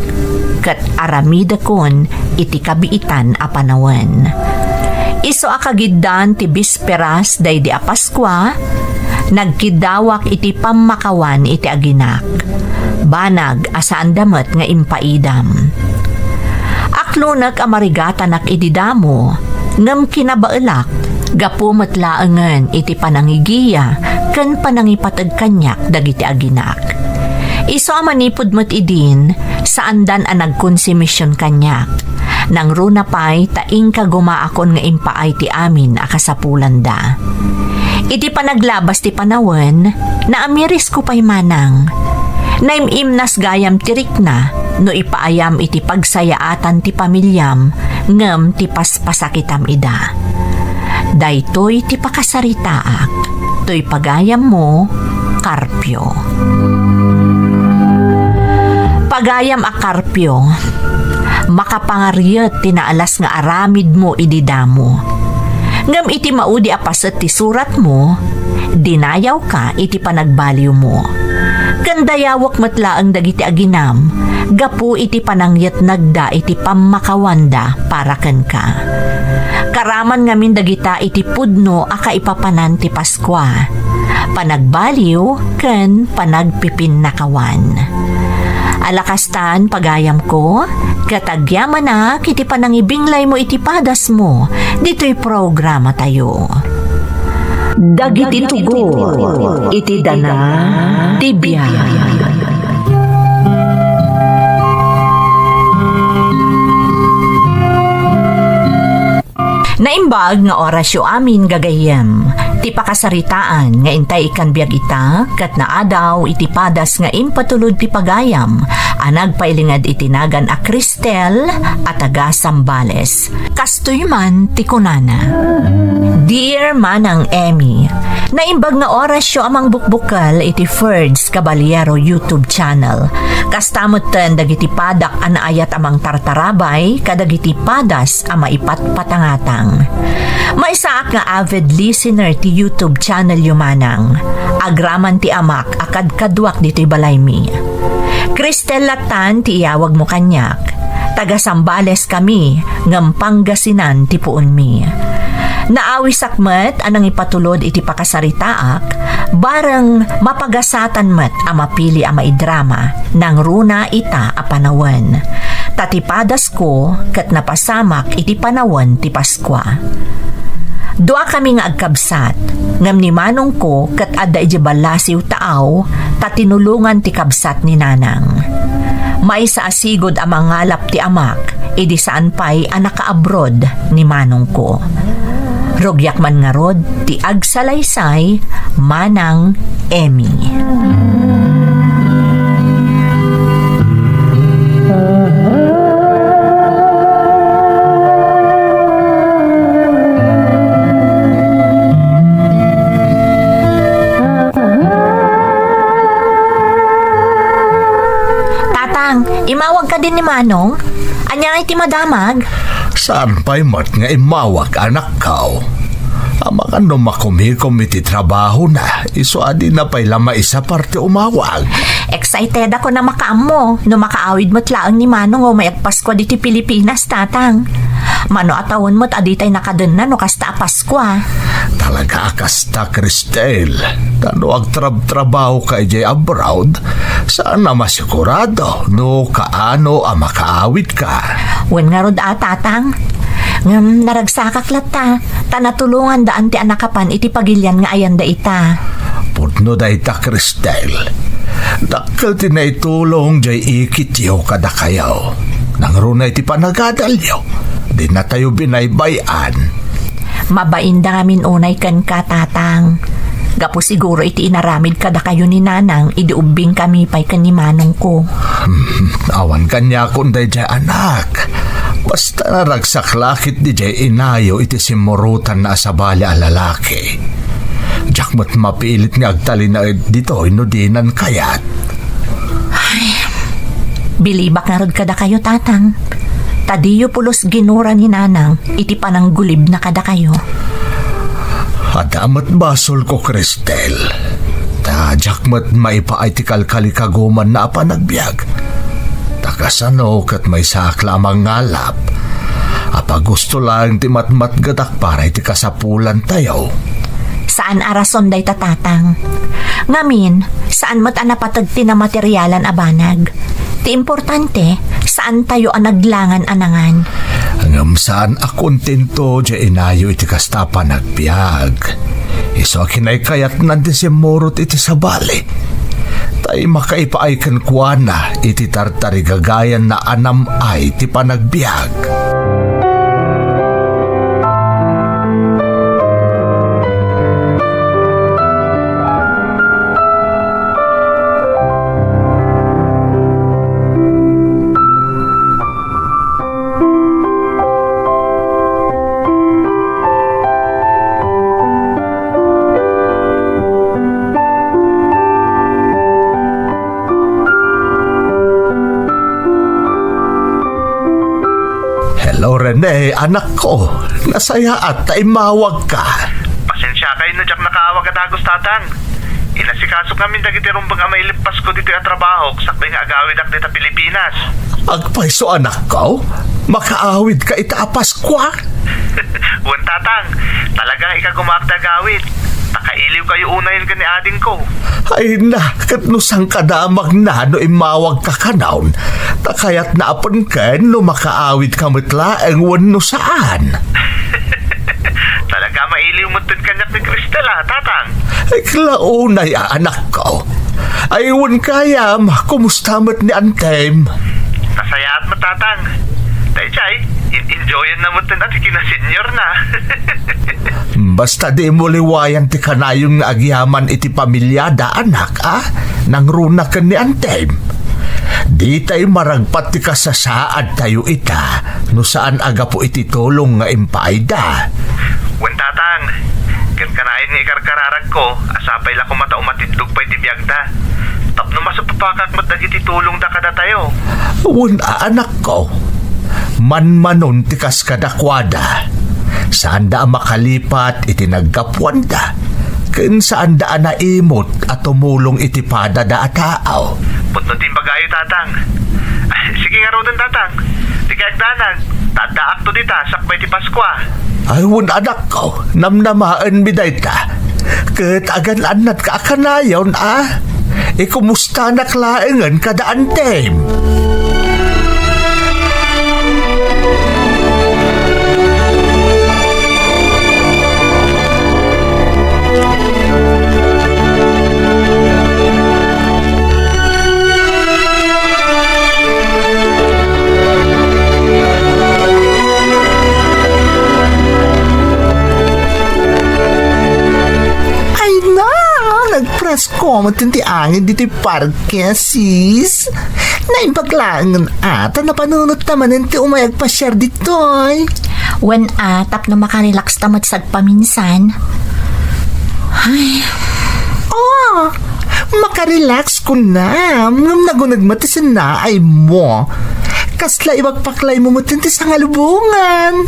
ket aramidekon iti kabiitan a panawen. Isu a kagiddaan ti bisperas daydi a Paskua, nagkiddawak iti pammakawan iti aginak. Banag a saanda met nga impaidam. Aklonek a marigatanak idi damo, ngem kinabaelak gapu met laengen iti panangigiya ken panangipateg kaniak dagiti aginak. Isu a manipud met idin, saandan a nagkonsumision kaniak. Nangruna pay ta inka gumaakon nga impaay ti amin a kasapulanda. Iti panaglabas ti panawen, naamirisko pay manang. Naim-imnas gayam ti rikna no ipaayam iti pagsayaatan ti pamiliam ngem ti paspasakitam ida. Daytoy ti pakasaritaak. Toy pagayammo, Carpio. Pagayam a Carpio, makapangariet ti naalas nga aramidmo idi damo. Ngem iti maudi a paset ti suratmo, dinayawka iti panagbaliwmo. Ken dayawek met laeng dagiti aginam gapu iti panangyetnagda iti pammakawanda para kenka. Karaman ngamin dagita iti pudno a kaipapanan ti Paskua, panagbaliw ken panagpipinnakawan. Ala kastan, pagayamko, ket agyamanak iti panangibinglaymo iti padasmo ditoy programatayo. Dagiti tugot iti dana ti biag. Naimbag nga orasyo amin, gagayyem. Ti pakasaritaan nga intay ikkan biag ita, ket naadaw iti padas nga impatulod ti pagayam a nagpailinged iti nagan a Cristel a taga Zambales. Kastoy man ti kunana, Dear Manang Emmy, naimbag nga orasyo a mangbukbukel iti Ferds Caballero YouTube channel. Kasta metten dagiti padak a naayat a mangtartarabay kadagiti padas a maipatpatangatang. Maysaak nga avid listener ti YouTube channelyo, Manang. Agraman ti amak a kadkaduak ditoy balaymi. Cristel lattan ti iyawagmo kaniak. Taga Zambales kami, ngem Pangasinan ti puonmi. Naawisak met a nangipatulod iti pakasaritaak, bareng mapagasatan met a mapili a maidrama nangruna ita a panawen. Ta ti padasko ket napasamak iti panawen ti Paskua. Duakami nga agkabsat, ngem ni manongko ket adda idiay ballasiw taaw ta tinulongan ti kabsat ni nanang. Maysa a sigud a mangalap ti amak idi saan pay a nakaabroad ni manongko. Rugiak man ngarud ti agsalaysay, Manang Emmy. Tatang, imawag kadi ni Manong? Ania ngay ti madamag? Saan pay met nga immawag, anakko? Amangan no makumikom iti trabahona, isu a dina pay la maisapar ti umawag. Excited ako na makaammo no makaawid met laeng ni Manong umay agpaskua ditoy Pilipinas, Tatang. Mano a tawen met a ditay nakadenna no kasta a Paskua. Talaga a kasta, Cristel. Ta no agtrabtrabahoka idiay abroad, saan a masigurado no kaano a makaawidka. Wen ngarud a, Tatang. Ngem naragsakak latta, ta natulongandaan ti anak a pan iti pagilian nga ayanda ita. Pudno dayta, Cristel. Dakkel ti naitulong jay ikityo kadakayo. Nangruna iti panagadalyo, dinatayo binaybay-an. Mabainda ngamin unay kenka, Tatang. Gapu siguro iti inaramid kadakayo ni Nanang idi ubbingkami pay ken ni Manongko. Hmm, awan kaniakon daydiay, anak. Basta naragsak la ketdi jay inayo iti simmurotanna a sabali a lalaki. Diak met mapilit nga agtalinaed ditoy no dinan kayat. Ay, bilibak ngarud kadakayo, Tatang. Ta diyo pulos ginura ni Nanang iti pananggulibna kadakayo. Adda met basolko, Cristel. Ta diak met maipaay ti kalkalikagumanna a panagbiag. Ta kasano ket maysaak la a mangngalap a pagusto laeng ti matmatgedak para iti kasapulantayo. Saan a rason dayta, Tatang. Ngamin, saan met a napateg ti namaterialan a banag. Ti importante, saantayo a naglangan a nangan. Ngem saan a kontento diay inayo iti kasta a panagbiag. Isu a kinaykayatnan ti simmurot iti sabali. Tay makaipaay kenkuana iti tartarigagayanna a nam-ay ti panagbiag. Hello, Rene, anakko. Nasayaat ta immawagka. Pasensiakay no diak nakaawag a dagus, Tatang. Inasikasok ngamin dagiti rumbeng a mailipasko ditoy a trabahok sakbay nga agawidak dita Pilipinas. Agpayso, anakko? Makaawidka ita a Paskua? Wen, Tatang. Talaga nga ikagumaak ti agawid. Ta kailiwkayo unayen ken ni adingko. Ay na, ket no saan ka damagna no immawagka kanon, ta kayatna a penken no makaawidka met laeng wenno saan. Talaga mailiw metten kaniak ni Cristel, a, Tatang. Ay, kla unay a anakko. Ay, wen gayam, kumusta met ni Antem? Nasayaat met, Tatang. Daydiay, in-enjoyan na metten a ti kinaseniorna. Basta dimo liwayan ti kanayon nga agyaman iti pamiliada, anak, a? Nangruna ken ni Antem. Ditay maragpat ti kasasaadtayo ita no saan a gapu iti tulong nga impaayda. Wen, Tatang, ket kanayon nga ikarkararagko a sapay la koma ta umatiddog pay ti biagda tapno masupapakak met dagiti tulongda kadatayo. Wen, anakko, manmanon ti kas kadakuada. Saanda a makalipat iti naggapuanda, ken saanda a naimut a tumulong iti padada a tao. Pudno ti imbagayo, Tatang. Sige ngaruden, Tatang. Dikay agdanag. Ta addaakto dita sakbay ti Paskua. Ay, wen, anakko, namnamaenmi dayta. Ket agan-annatka a kanayon, a? Ikumustanak laengen kada Antem. Ay na, nagpresko met ti angin ditoy parke, sis. Naimbag laengen a ta napanunot ta manen ti umay agpasiar ditoy. Wen a, tapno makarelax ta met sagpaminsan. Ay. Oh, makarelax kunam, ngem naguneg met ti sinnaaymo. Kasla ibagpaklaymo met ti sangalubongan.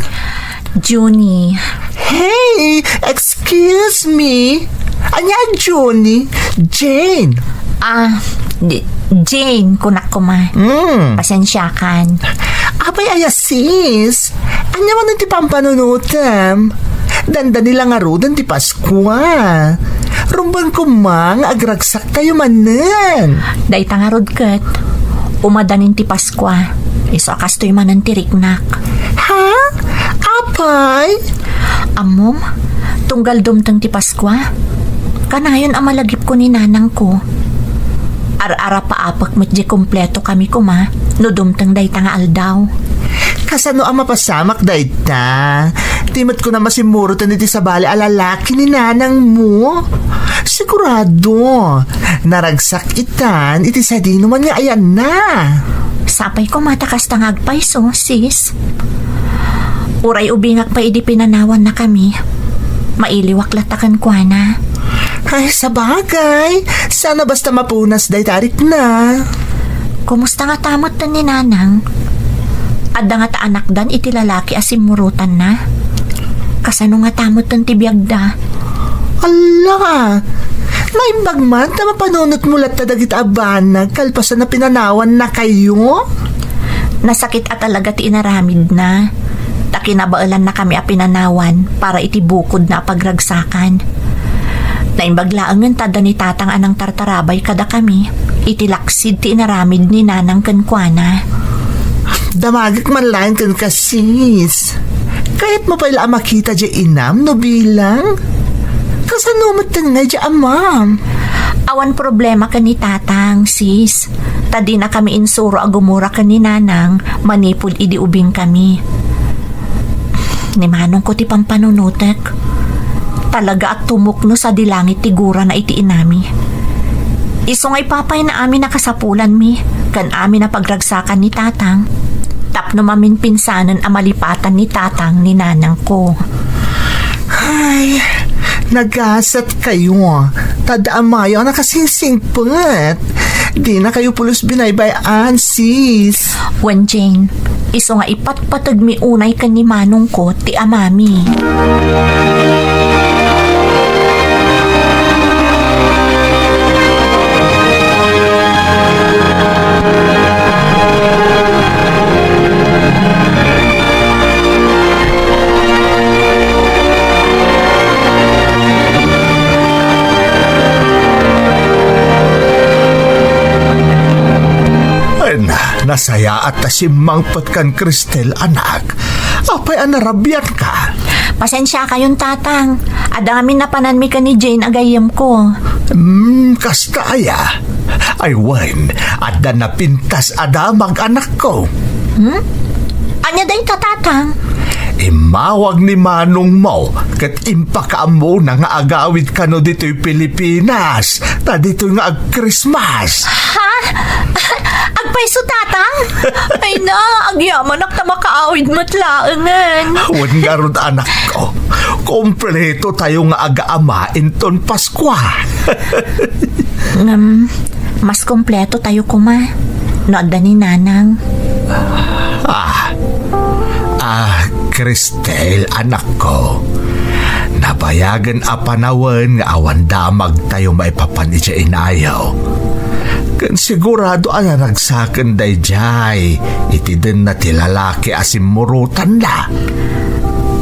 Junie. Hey, excuse me. Ania, Junie? Jane. Ah, di, Jane, kunak koma. Hmm. Pasensiakan. Apay aya, sis? Ania manen ti pampanunotem? Dandani la ngaruden ti Paskua. Rumbeng koma nga agragsaktayo manen. Dayta ngarud ket, umadanin ti Paskua. Isu a kastoy manen ti riknak. Ha? Apay? Ammom, tunggal dumteng ti Paskua, kanayon a malagipko ni nanangko. Ar-arapaapek met diay kumpleto kami koma no dumteng dayta nga aldaw. Kasano a mapasamak dayta? Ti met kunam a simmuroten iti sabali a lalaki ni nanangmo? Sigurado, naragsak itan iti sadinoman nga ayanna. Sapay koma ta kasta nga agpayso, sis. Uray ubingak pay idi pinanawannakami, mailiwak latta kenkuana. Ay, sabagay. Saan a basta mapunas dayta a rikna. Kumusta ngata metten ni Nanang? Adda ngata anakdan iti lalaki a simmurotanna? Kasano ngata metten ti biagda? Ala! Naimbag man ta mapanunotmo latta dagita a banag kalpasan a pinanawannakayo? Nasakit a talaga ti inaramidna, ta kinabaelannakami a pinanawan para iti bukodna a pagragsakan. Naimbag laengen ta adda ni Tatang a nangtartarabay kadakami iti laksid ti inaramid ni Nanang kenkuana. Damagek man laeng kenka, sis. Kayatmo pay la a makita diay inam no bilang? Kasano metten ngay diay amam? Awan problema ken ni Tatang, sis. Ta dinakami insuro a gumura ken ni Nanang manipud idi ubingkami. Ni Manongko ti pampanunotek. Talaga a tumukno sadi langit ti gurana iti inami. Isu nga ipapayna amin a kasapulanmi ken amin a pagragsakan ni Tatang tapno maminpinsanen a malipatan ni Tatang ni Nanangko. Ay, nagasat kayo. Ta adda amayo a nakasingsingpet. Dinakayo pulos binaybay-an, sis. Wen, Jane, isu nga ipatpategmi unay ken ni Manongko ti amami. Ay, na, nasayaat ta simmangpet kan Cristel, anak. Apay a narabianka? Pasensiakayon, Tatang. Adda ngamin napananmi ken ni Jane a gayyemko. Hmm, kasta aya? Ay wen, adda napintas a damag, anakko. Hmm? Ania dayta, Tatang? Immawag ni manongmo ket impakaammona nga agawid kano ditoy Pilipinas, ta ditoy nga ag-Christmas. Ha? Agpayso, Tatang? Ay na, agyamanak ta makaawid met laengen. Wen ngarud, anakko, kompleto tayo nga agaama inton Paskua. Ngem, mas kompleto tayo koma no adda ni Nanang. Ah, ah, Cristel, anakko, nabayagen a panawen nga awan damagtayo maipapan idiay inayo. Ken sigurado a naragsaken daydiay iti denna ti lalaki a simmurotanna.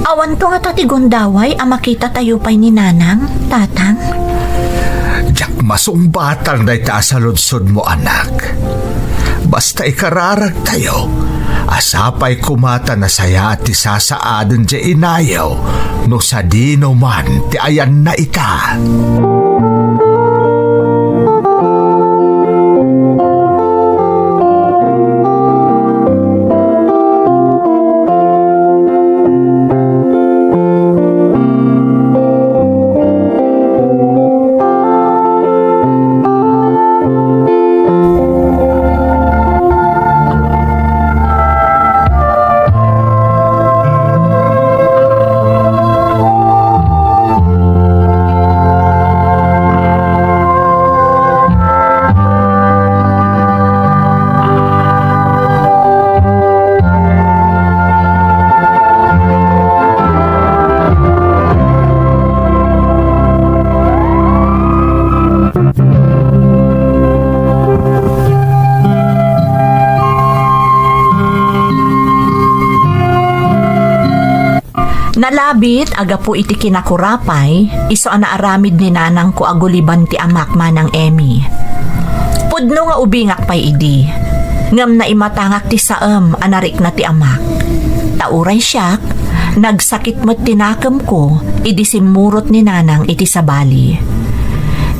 Awanto ngata ti gundaway a makitatayo pay ni Nanang, Tatang? Diak masungbatan dayta a saludsodmo, anak. Basta ikararagtayo, a sapay koma ta nasayaat ti sasaaden diay inayo no sadino man ti ayanna ita. Nalabit a gapu iti kinakurapay, isu a naaramid ni nanangko a guliban ti amak, Manang Emmy. Pudno nga ubingak pay idi, ngem naimatangak ti saem a narikna ti amak. Ta uray siak, nagsakit met ti nakemko idi simmurot ni nanang iti sabali.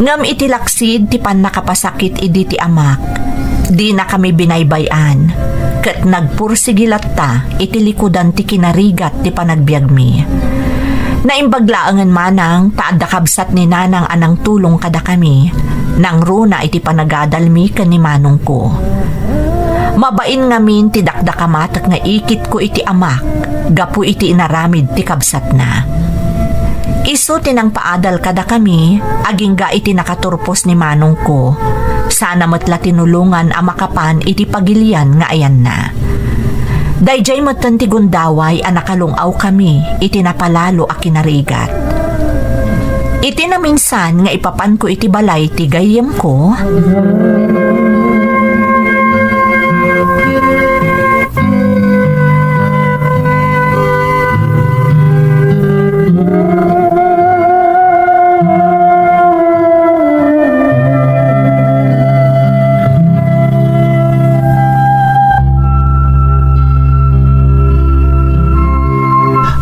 Ngem iti laksid ti pannakapasakit idi ti amak, dinakami binaybay-an, ket nagpursigi latta iti likudan ti kinarigat ti panagbiagmi. Naimbag laengen manang ta adda kabsat ni nanang a nangtulong kadakami, nangruna iti panagadalmi ken ni manongko. Mabain ngamin ti dakdakamatek nga ikitko iti amak gapu iti inaramid ti kabsatna. Isu ti nangpaadal kadakami, agingga iti nakaturpos ni manongko. Sana met la tinulongan a makapan iti pagilian nga ayanna. Daydiay metten ti gundaway a nakalung-awkami iti napalalo a kinarigat. Iti naminsan nga ipapanko iti balay ti gayyemko,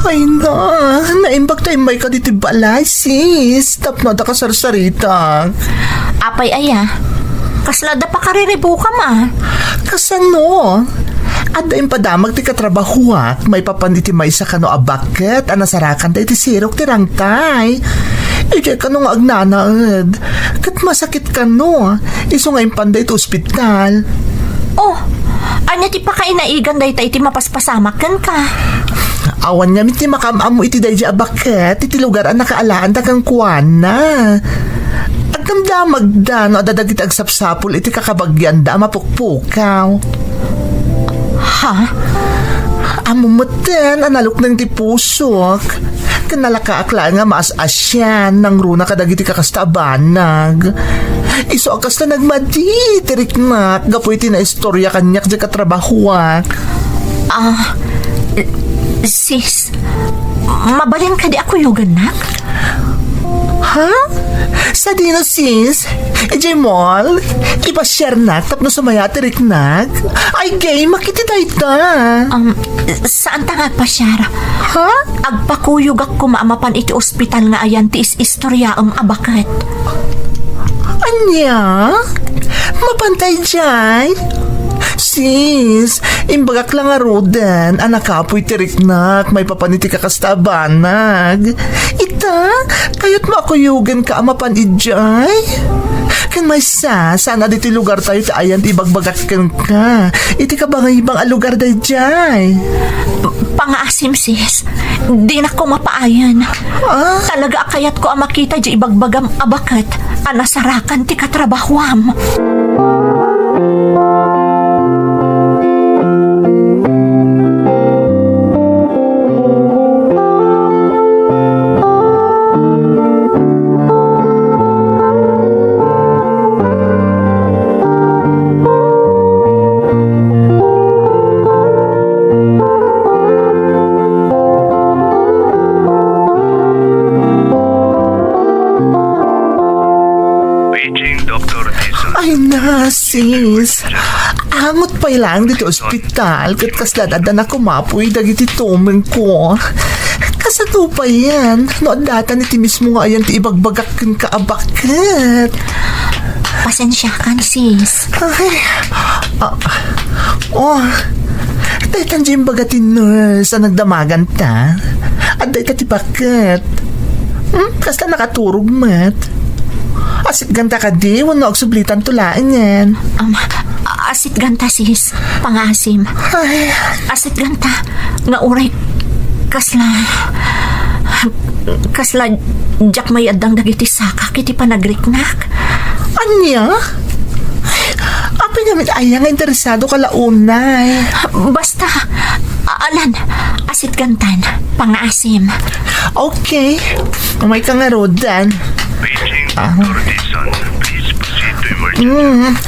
Ay na, naimbag ta immayka ditoy balay, sis. Tapno adda kasarsarita. Apay aya? Kasla adda pakariribukam a? Kasano? Adda impadamag ti katrabahoak maipapan iti maysa kano a baket a nasarakanda iti sirok ti rangtay. Idiay kano nga agnanaed. Ket masakit kano. Isu nga impanda iti ospital. Oh, ania ti pakainaigan dayta iti mapaspasamak kenka? Awan ngamin ti makaam-ammo iti daydiay a baket iti lugar a nakaalaanda kenkuana. Agdamdamagda no adda dagiti agsapsapul iti kakabagianda a mapukpukaw. Ha? Ammom metten a nalukneng ti pusok. Ken nalakaak laeng nga maas-asian nangruna kadagiti kakasta a banag. Isu a kasla nagmadi ti riknak gapu iti naistorya kaniak diay katrabahoak. Ah, sis, mabalin kadi a kuyogannak? Ha? Sadino, sis? Idiay mall? Ipasiarnak tapno sumaya ti riknak? Ay, game, makiti dayta. Um, saan ta nga agpasiar? Ha? Agpakuyogak koma a mapan iti ospital nga ayan ti is-istoryaem a baket. Ania? Mapantay diay? Sis, imbagak la ngaruden a nakapuy ti riknak maipapan iti kakasta a banag. Ita, kayatmo a kuyogenka a mapan idiay? Ken maysa, saan a ditoy lugartayo ti ayan ti ibagbagak kenka. Iti kabangaybang a lugar daydiay. Pangaasim, sis. Dinak koma paayen. Ah? Talaga a kayatko a makita diay ibagbagam a baket a nasarakan ti katrabahoam. Paging Doktor Dizon. Ay na, sis. Angot pay laeng ditoy ospital, ket kasla adda na kumapuy dagiti tumengko. Kasano payen, no addatan iti mismo nga ayan ti ibagbagak kenka a baket? Pasensiakan, sis. Ay, ah, oh, daytan diay imbaga ti nurse a nagdamaganta. Adda ita ti baket. Hmm, kasla nakaturog met. Asitganta kadi, wenno agsublitanto laengen? Um, asitganta, sis. Pangaasim. Ay. Asitganta, nga uray kasla, kasla diak mayaddang dagiti sakak iti panagriknak. Ania? Apay ngamin aya nga interesado ka la unay? Basta, alan, asitgantan, pangaasim. Okay. Umayka ngaruden. Paging Ah. Doktor Dizon, please proceed to emergency. Mm.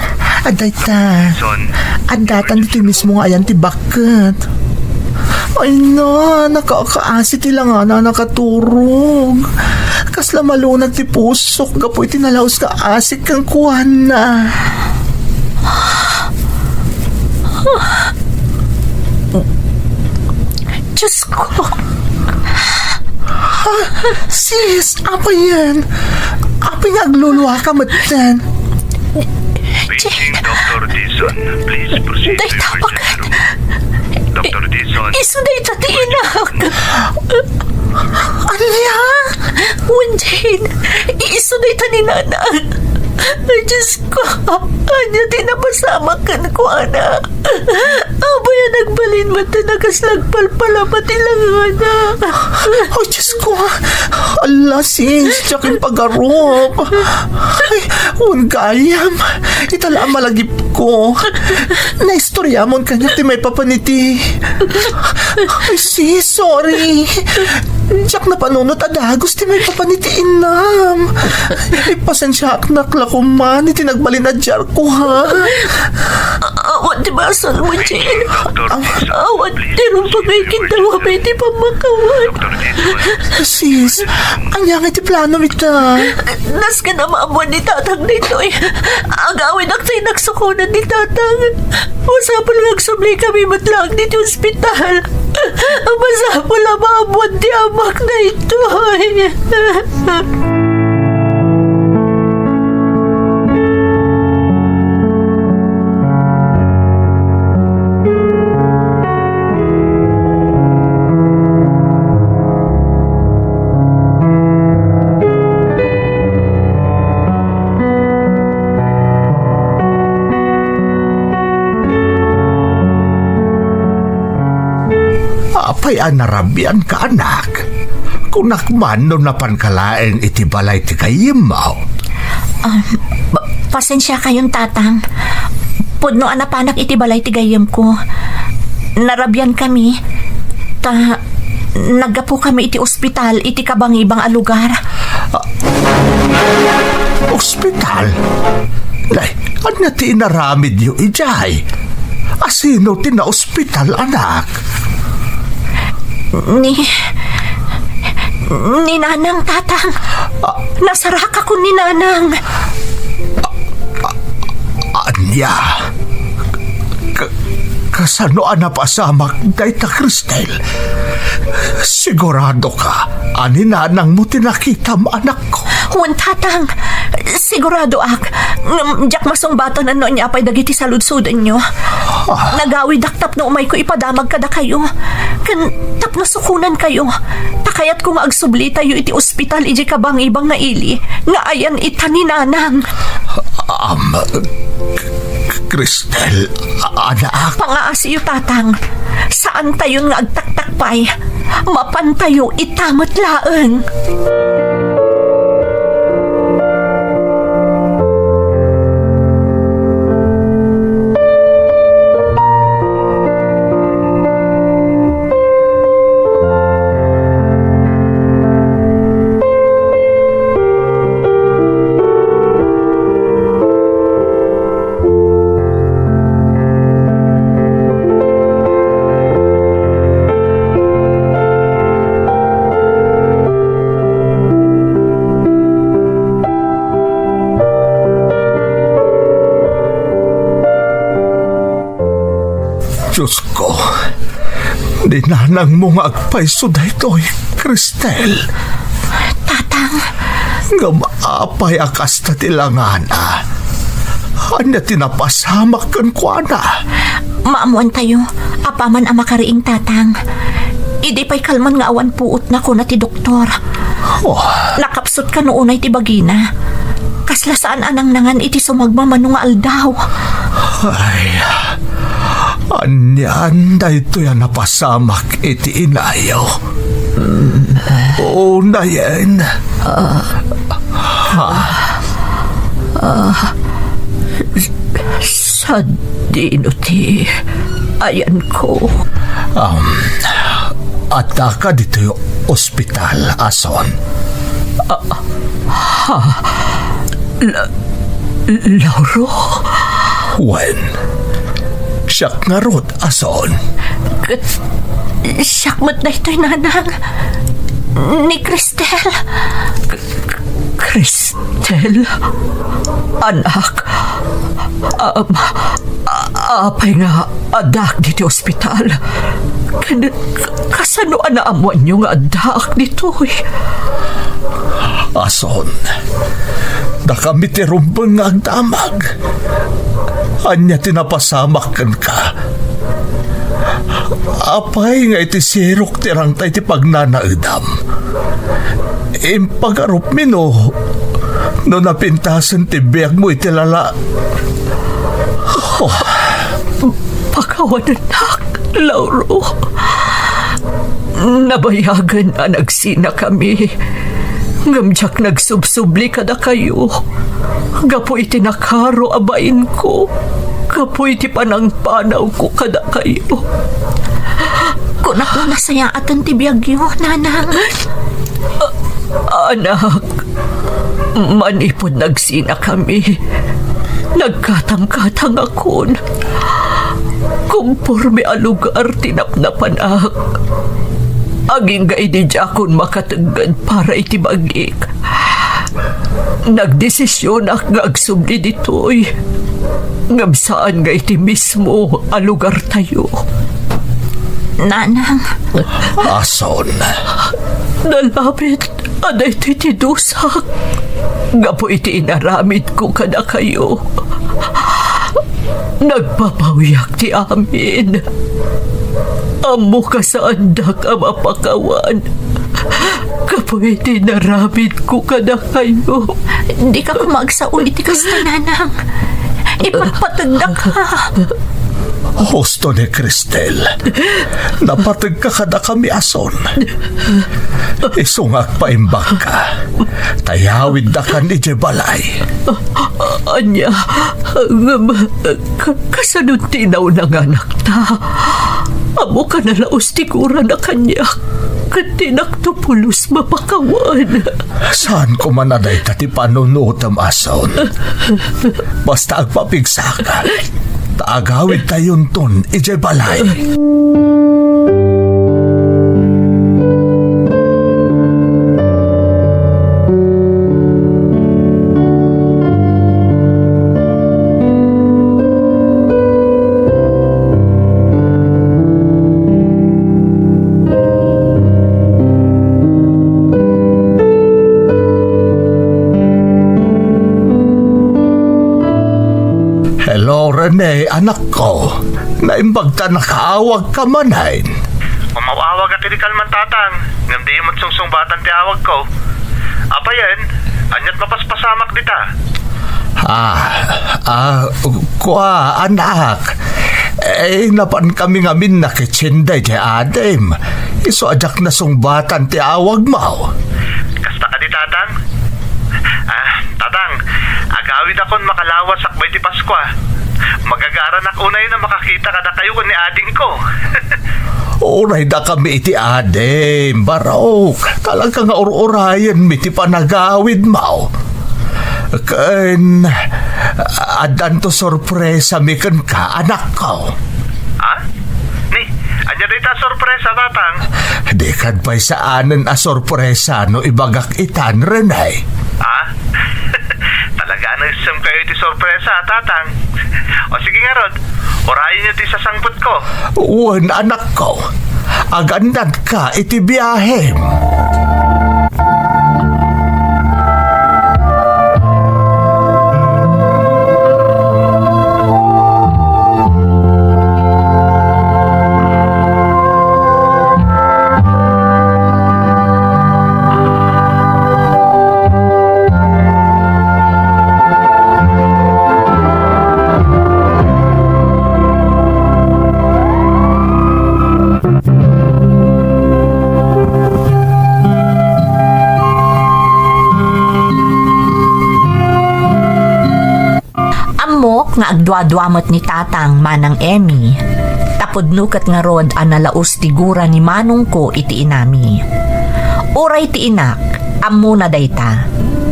Adda ita. Son. Addatan ditoy mismo nga ayan ti baket. Ay na, nakakaasi ti langana a nakaturog. Kasla malunag ti pusok gapu iti nalaus nga asik kenkuana. Diyos ko. Ah, sis, apay yan? Apay nga agluluaka metten? Paging Doktor Dizon, please proceed to emergency room. Doktor Dizon. Isu dayta ti inak. Ania? Wen, Jane, isu dayta ni Nana. Ay, Diyos ko, ania ti napasamak kenkuana? Apay a nagbalin man ta nakaslagpalpalaba ti langana. Ay, Diyos ko, ala, sis, diak impagarup. Ay, wen gayam, ita la a malagipko. Naistoriamon kaniak ti maipapan iti Ay, sis, sorry. Diak napanunot a dagus ti maipapan iti innam. Ipasensiaak la koma iti nagbalin a diarko, ha? Awan ti basolmo, Jane. Awan ti rumbengay ken dawami iti pammakawan. Sis, ania ngay ti planom ita? Nasken a maammuan ni Tatang daytoy. Agawidak ti nagsukonan ni Tatang. Masapul nga agsubli kami met laeng ditoy ospital. Masapul a maammuan ti amak daytoy. Apay a narabianka, anak? Kunak man no napanka laeng iti balay ti gayyemmo. Ah, pa-, pasensiakayon, Tatang. Pudno a napanak iti balay ti gayyemko. Narabiankami, ta naggapukami iti ospital iti kabangibang a lugar. Ah, ospital? Nay, ania ti inaramidyo idiay? Asino ti naospital, anak? Ni, ni Nanang, Tatang. Ah. Nasarakakon ni Nanang. Ania? Ka-, kasano a napasamak dayta, Cristel? Siguradoka a ni Nanangmo ti nakitam, anakko? Wen, Tatang. Siguradoak. Ngem diak masungbatan no ania pay dagiti saludsodenyo. Ah. Nagawidak tapno umayko ipadamag kadakayo. Ken tapno sukonankayo. Ta kayatko nga agsublitayo iti ospital idiay kabangibang nga ili nga ayan ita ni Nanang. Am, K-, Cristel, a-, anak. Pangaasiyo, Tatang. Saantayon nga agtaktakpay. Mapantayo ita met laeng. Diyos ko, ni Nanangmo nga agpayso daytoy, Cristel. Tatang. Ngem apay a kasta ti langana? Ania ti napasamak kenkuana? Maammoantayo, apaman a makariing, Tatang. Idi pay kalman nga awan puotna, kuna ti doktor. Oh. Nakapsut kano unay ti bagina. Kasla saan a nangnangan iti sumagmamano nga aldaw. Ay, anian daytoy a napasamak iti inayo? Unayen. Ah. Ah. Sadino ti ayanko? Um, addaka ditoy ospital, Ason. Ah, ha? La-, Lauro? Wen, siak ngarud, Ason. Ket siak met daytoy, Nanang. Ni Cristel. Cristel? Anak, am, a-, apay nga addaak ditoy ospital? Ken kasano a naammoanyo nga addaak ditoy? Ason, dakami ti rumbeng nga agdamag. Ania ti napasamak kenka? Apay nga iti sirok ti rangta iti pagnanaedam? Impagarupmi no no napintasen ti biagmo iti lala. Oh. Pakawanennak, Lauro. Nabayagen a nagsinakami, ngem diak nagsubsubli kadakayo gapu iti nakaro a bainko, gapu iti panangpanawko kadakayo. Kunak no nasayaaten ti biagyo, Nanang. Anak, manipud nagsinakami, nagkatangkatangakon. Komporme a lugar ti napnapanak. Agingga idi diakon makategged para iti bagik, nagdesisionak nga agsubli ditoy, ngem saan nga iti mismo a lugartayo. Nanang. Ason. Nalabit a daytoy ti dusak gapu iti inaramidko kadakayo. Nagpapawiak ti amin. Ammok a saandak a mapakawan gapu iti inaramidko kadakayo. Dika koma agsao iti kasta, Nanang. Ipatpategdaka. Husto ni Cristel. Napategka kadakami, Ason. Isu nga agpaimbagka, ta yawiddakan idiay balay. Ania, ngem, ka-, kasano ti nauna nga anakta? Ammok a nalaus ti gurana kaniak, ket dinakto pulos mapakawan. Saan koma a dayta ti panunotem, Ason. Basta agpapigsaka, ta agawidtayonton idiay balay. Hello, Rene, anakko. Naimbag ta nakaawagka manen. Umaw-awagak idi kalman, Tatang, ngem diyo met sungsungbatan ti awagko. Apayen, ania't mapaspasamak dita? Ah, ah, kua, anak. Eh, napankami ngamin nakitsin daydiay adim. Isu a diak nasungbatan ti awagmo. Kasta kadi, Tatang? Ah, Tatang, agawidakon makalawas sakbay ti Paskua. Magagaranak unay a makakita kadakayo ken ni adingko. Uray dakami iti adim, Barok. Talaga nga ur-urayenmi ti panagawidmo. Ken, addanto sorpresami kenka, anakko. Ha? Ni, ania dayta a sorpresa, Tatang? Dika pay saanen a sorpresa no ibagak itan, Rene. Ha? Talaga a naisem kayo iti sorpresa, Tatang. O sige ngarud, urayenyo ti sasangbutko. Wen, anakko, agannadka iti biahem. Ammok nga agduadua met ni Tatang, Manang Emmy, ta pudno ket ngarud a nalaus ti gura ni manongko iti inami. Uray ti inak, ammona dayta.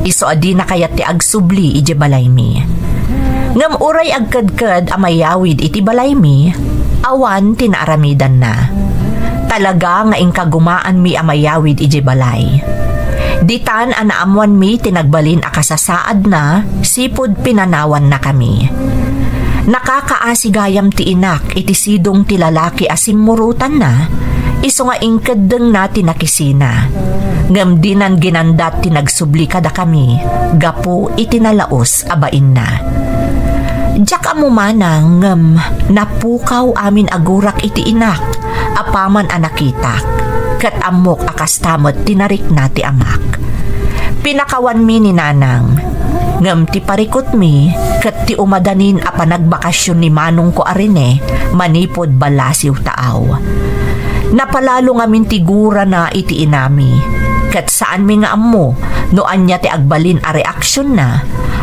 Isu a dina kayat ti agsubli idiay balaymi. Ngem uray agkedked a mayawid iti balaymi, awan ti naaramidanna. Talaga nga inkagumaanmi a mayawid idiay balay. Ditan a naammoanmi ti nagbalin a kasasaadna, sipud pinanawannakami. Nakakaasi gayam ti inak iti sidong ti lalaki a simmurotanna, isu nga inkeddengna ti nakisina. Ngem dinan ginandat ti nagsubli kadakami gapu iti nalaus a bainna. Diak ammo manang ngem napukaw amin a gurak iti inak apaman a nakitak, ket ammok a kasta met ti narikna ti amak. Pinakawanmi ni Nanang. Ngem ti parikutmi ket ti umadanin a panagbakasyon ni manongko a Rene manipud Balasiw Taaw. Napalalo ngamin ti gurana iti inami, ket saanmi nga ammo no ania ti agbalin a reaksionna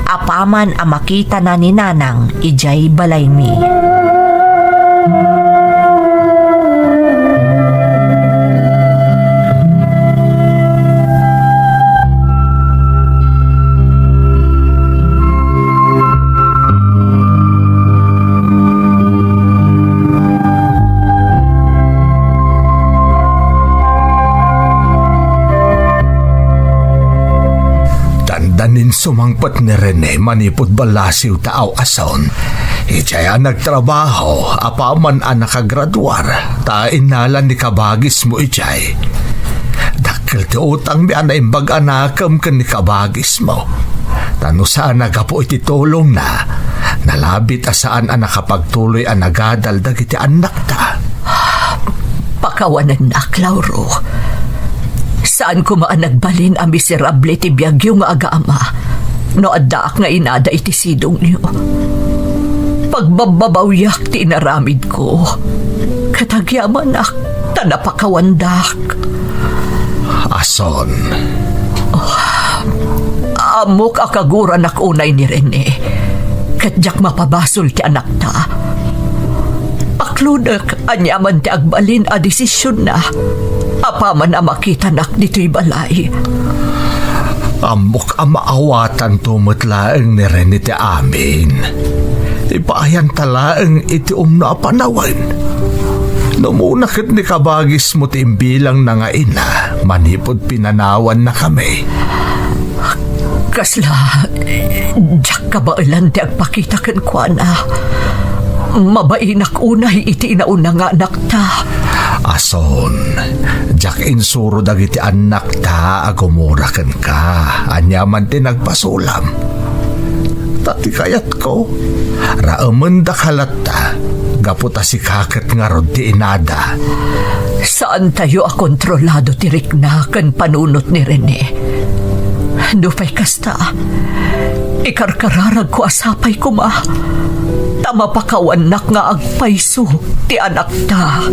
apaman a makitana ni Nanang idiay balaymi. Dandanin sumangpet ni Rene manipud Balasiw Taaw, Ason. Idiay a nagtrabaho, apaman a nakagraduar, ta innalan ni kabagismo idiay. Dakkel ti utangmi a naimbag a nakem ken ni kabagismo. Ta no saan a gapu iti tulongna, nalabit a saan a nakapagtuloy a nagadal dagiti annakta. Pakawanennak, Lauro. Saan koma a nagbalin a miserable ti biagyo nga agama no addaak nga inada iti sidongyo. Pagbabbabawiak ti inaramidko, ket agyamanak ta napakawandak. Ason. Oh, ammok a kaguranak unay ni Rene, ket diak mapabasol ti anakta. Paklodek aniaman ti agbalin a desisionna apaman a makitanak ditoy balay. Ammok a maawatanto met laeng ni Rene ti amin. Ipaayanta laeng iti umno a panawen. No umuna ket ni kabagismo ti imbilangna nga ina manipud pinanawannakami. Kasla, diak kabaelan ti agpakita kenkuana. Mabainak unay iti inauna nga anakta. Ason, diak insuro dagiti annakta a gumura kenka. Aniaman ti nagpasulam. Ta ti kayatko, raemendak a latta, gapu ta sika ket ngarud ti inada. Saantayo a kontrolado ti rikna ken panunot ni Rene. Nupay kasta, ikarkararagko a sapay koma, ta mapakawannak nga agpayso ti anakta.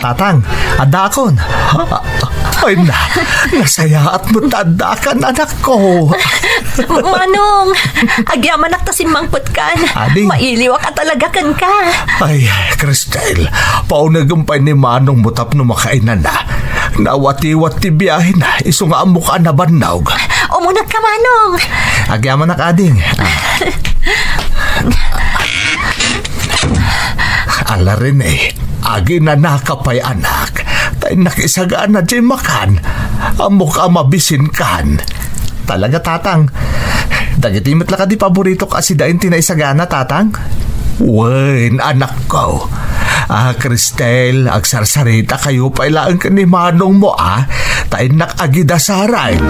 Tatang, addaakon. Ay na, nasayaat met ta addakan, anakko. Manong, agyamanak ta simmangpetkan. Adi. Mailiwak a talaga kenka. Ay, Cristel, paunegem pay ni Manongmo tapno makainana. Nawatiwat ti biahena, isu nga ammok a nabannog. Umunegka, Manong. Agyamanak, ading. Ah. Ala, Rene, aginanaka pay, anak. Ta innak isagana diay makan. Ammok a mabisinkan. Talaga, Tatang. Dagiti met la kadi paboritok a sidain ti naisagana, Tatang? Wen, anakko. Ah, Cristel, agsarsarita kayo pay laeng ken ni manongmo, ah. Ta innak agidasaran.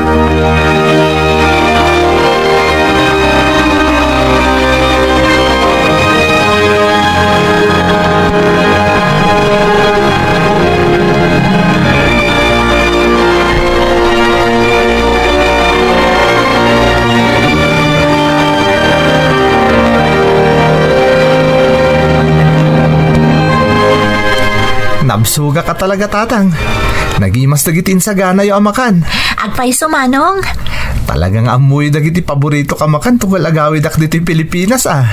Nabsogak a talaga, Tatang. Nagimas dagiti insaganayo a makan. Agpayso, Manong. Talaga nga ammoyo dagiti paborito ka makan tunggal agawidak ditoy Pilipinas, ah.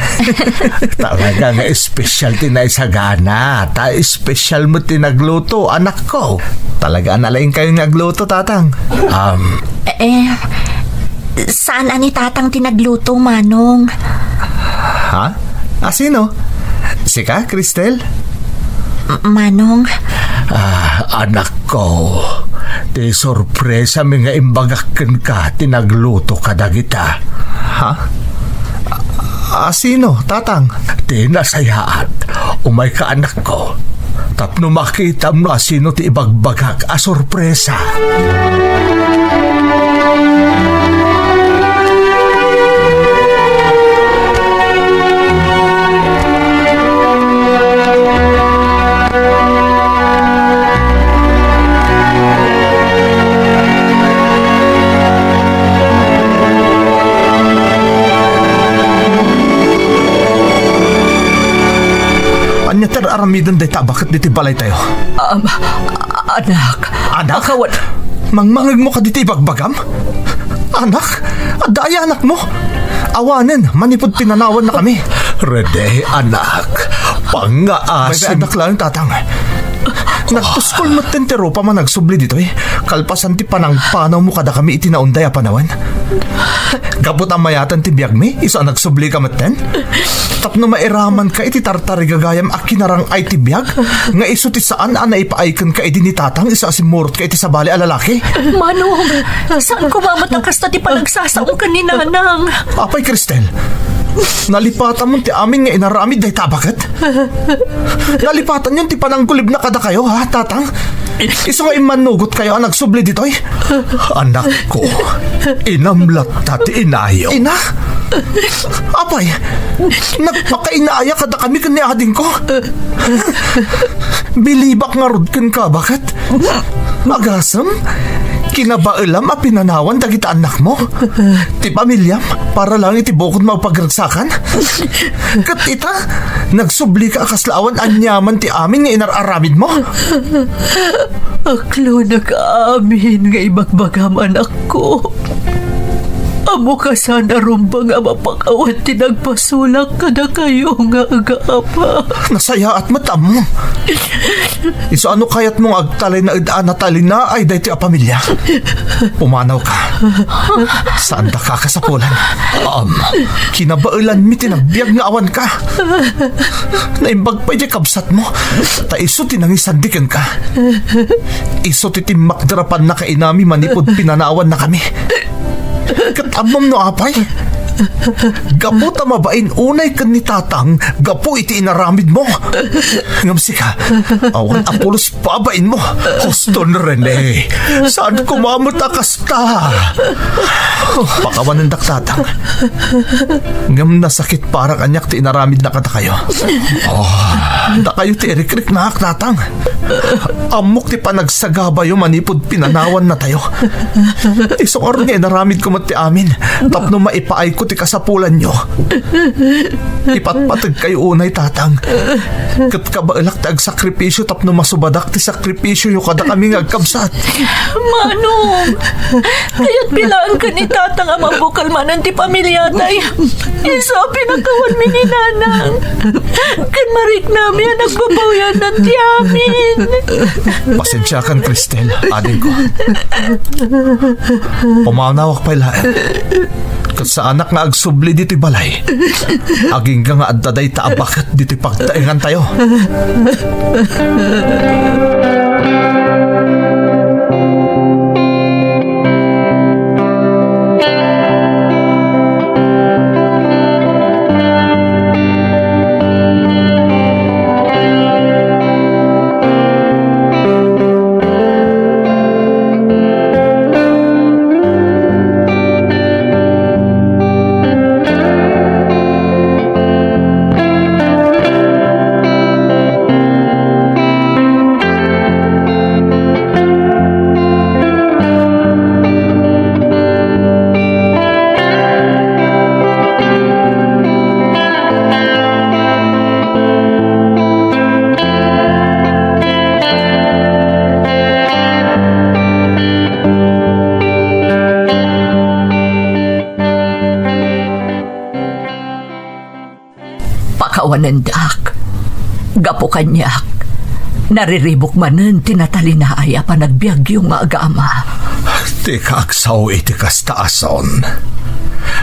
Talaga nga espesyal ti naisagana. Ta espesyal met ti nagluto, anakko. Talaga a nalaingkayo nga agluto, Tatang. Um, Eh, saan a ni Tatang ti nagluto, Manong? Ha? A, sino? Sika, Cristel? M-, Manong? Ah, anakko, ti sorpresami nga imbagak kenka ti nagluto kadagita. Ha? A, a, sino, Tatang? Ti nasayaat. Umayka, anakko. Tapno makitam no asino ti ibagbagak a sorpresa. Ania ti ar-aramiden dayta a baket ditoy balaytayo? Um, anak. Anak? Akawan. Mangmangegmo kaditi ibagbagam? Anak? Adda aya anakmo? Awanen, manipud pinanawannakami. Rene, anak. Pangngaasim. Bay-, bay-, anak laeng, Tatang. Nagtuskol metten ti rupam a nagsubli ditoy, kalpasan ti panangpanawmo kadakami iti naunday a panawen. Gapu ta mayatan ti biagmi, isu a nagsublika metten. Tapno mairamanka iti tartarigagayam a kinarang-ay ti biag, nga isu ti saan a naipaay kenka idi ni Tatang isu a simmurotka iti sabali a lalaki. Manong, saan koma met a kasta ti panagsasaom ken ni Nanang? Apay, Cristel, nalipatamon ti amin nga inaramid dayta a baket? Nalipatanyon ti pananggulibna kadakayo, ha, Tatang? Isu nga immannugotkayo a nagsubli ditoy? Anakko, inam latta ti inayo. Ina? Apay, nagpakainaaya kadakami ken ni adingko? Bilibak ngarud kenka, baket? Agasem, kinabaelam a pinanawan dagiti annakmo, ti pamiliam, para laeng iti bukodmo a pagragsakan? Ket ita, nagsublika a kasla awan aniaman ti amin nga inar-aramidmo? Aklonek amin nga ibagbagam, anakko. Ammok a saan a rumbeng a mapakawan ti nagpasulak kadakayo nga aga-apa. Nasayaat met, ammo. Isu a no kayatmo nga agtalinaed a natalinaay daytoy a pamilia, pumanawka. Saandaka a kasapulan. Um, kinabaelanmi ti nagbiag nga awanka. Naimbag pay diay kabsatmo, ta isu ti nangisandi kenka. Isu ti timmakder a pannakainami manipud pinanawannakami. Ket ammom no apay? Gapu ta mabain unay ken ni Tatang gapu iti inaramidmo. Ngem sika, awan a pulos babainmo. Huston, Rene. Saan koma met a kasta? Pakawanendak, Tatang. Ngem nasakit para kaniak ti inaramidna kadakayo. Oh, dakayo ti irikriknak, Tatang. Ammok ti panagsagabayo manipud pinanawannatayo. Isu ngarud nga inaramidko met ti amin tapno maipaayko ti kasapulanyo. Ipatpategkayo unay, Tatang. Ket kabaelak ti agsakripisio tapno masubadak ti sakripisioyo kadakami nga agkabsat. Manong! Kayatmi laeng ken ni Tatang a mabukal manen ti pamiliatay. Isu a pinakawanmi ni Nanang. Ken mariknami a nagbabawianan ti amin. Pasensiakan, Cristel, adingko. Pumanawak pay laeng. Ket saanak nga agsubli ditoy balay. Agingga nga adda dayta a baket ditoy pagtaengantayo. Wanendak. Gapu kaniak, nariribuk manen ti natalinaay a panagbiagyo nga agama. Dika agsao iti kasta, Ason.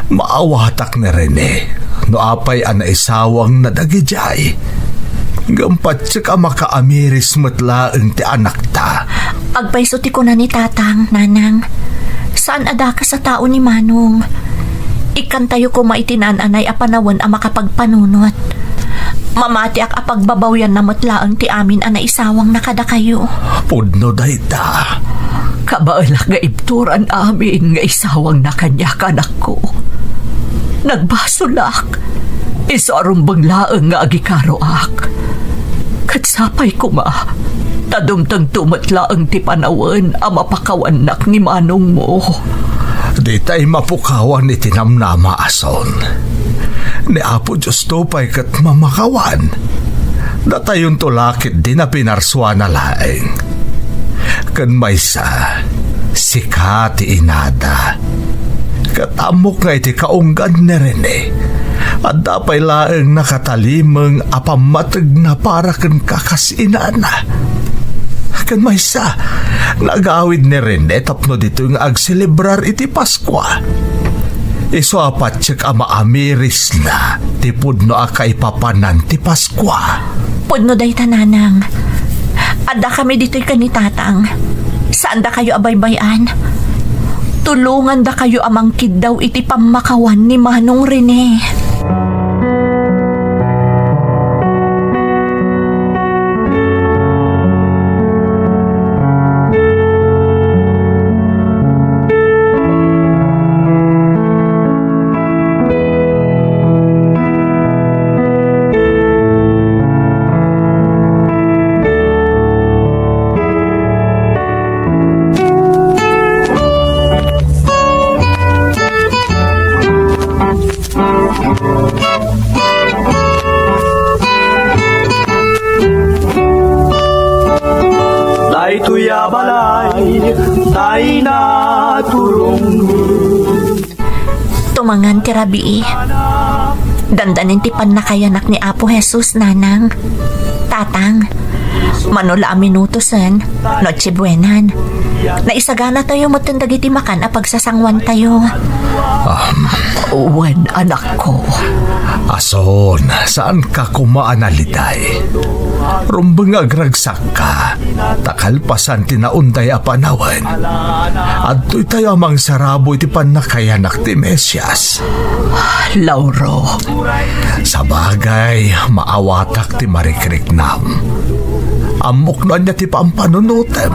Maawatak ni Rene no apay a naisawangna dagidiay. Ngem patiek a makaamiris met laeng ti anakta. Agpayso ti kuna ni Tatang, Nanang. Saan a dakes a tao ni Manong. Ikkantayo koma iti naan-anay a panawen a makapagpanunot. Mamatiak a pagbabawyanna met laeng ti amin a naisawangna kadakayo. Pudno dayta. Kabaelak nga ibturan amin nga isawangna kaniak, anakko. Nagbasolak. Isu a rumbeng laeng nga agikaroak. Ket sapay koma, ta dumtengto met laeng ti panawen a mapakawannak ni manongmo. Ditay mapukawan iti namnama, Ason. Ni Apo Diosto pay ket mamakawan. Datayonto la ketdi napinarsuana laeng. Ken maysa, sika ti inada. Ket ammok nga iti kaunggan ni Rene, adda pay laeng nakatalimeng a pammategna para kenka kas inana. Ken maysa, nagawid ni Rene tapno ditoy nga agselebrar iti Paskua. Isu a patiek a maamirisna ti pudno a kaipapanan ti Paskua. Pudno dayta, Nanang. Addakami ditoy ken ni Tatang. Saandakayo a baybay-an. Tulongandakayo a mangkiddaw iti pammakawan ni Manong Rene. Daytoy a balay, tay naturongmi. Tumangan ti rabii. Dandanin ti pannakayanak ni Apo Jesus, Nanang. Tatang, mano la a minutosen, Noche Buenan. Naisaganatayo metten dagiti makan a pagsasanguantayo. Um. Wen, anakko. Ason, saanka koma a naliday. Rumbeng nga agragsakka, ta kalpasan ti naunday a panawen, adtoytayo a mangsarabo iti pannakayanak ti Mesias. Lauro. Sabagay, maawatak ti marikriknam. Ammok no ania ti pampanunotem.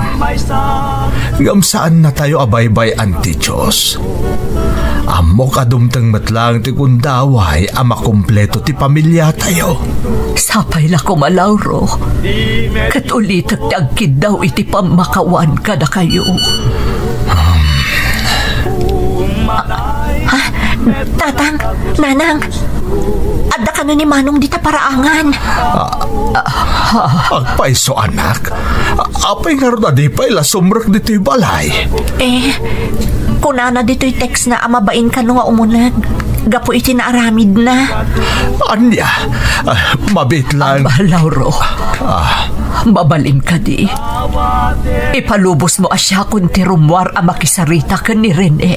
Ngem saannatayo a baybay-an ti Dios. Ammok a dumteng met laeng ti gundaway a makumpleto ti pamiliatayo. Sapay la koma, Lauro, ket ulitek ti agkiddaw iti pammakawan kadakayo. Ah, ah, Tatang, Nanang, adda kano ni Manong dita paraangan. Ah, ah, agpayso, anak. Apay ngarud a di pay la sumrek ditoy balay? Eh, kunana ditoy textna a mabain kano nga umuneg gapu iti naaramidna. Ania? Ah, mabiit lang. Aba, Lauro. Ah. Mabalin kadi. Ipalubosmo a siakon ti rummuar a makisarita ken ni Rene.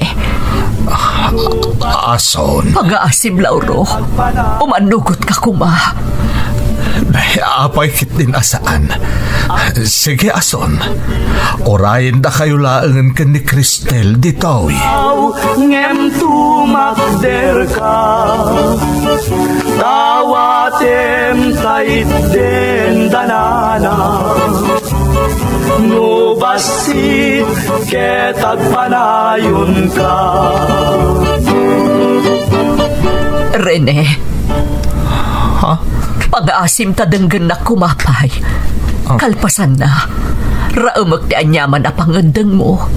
Ason? Pagaasim, Lauro. Umannugotka koma. Apay ketdin a saan. Sige, Ason. Urayendakayo laengen ken ni Cristel ditoy. Ngem tumakderka, dawatem ta itden danana. No bassit ket agpanayonka. Rene. Ha? Pagaasim ta denggennak koma pay. Ah. Kalpasanna, raemek ti aniaman a pangendengmo.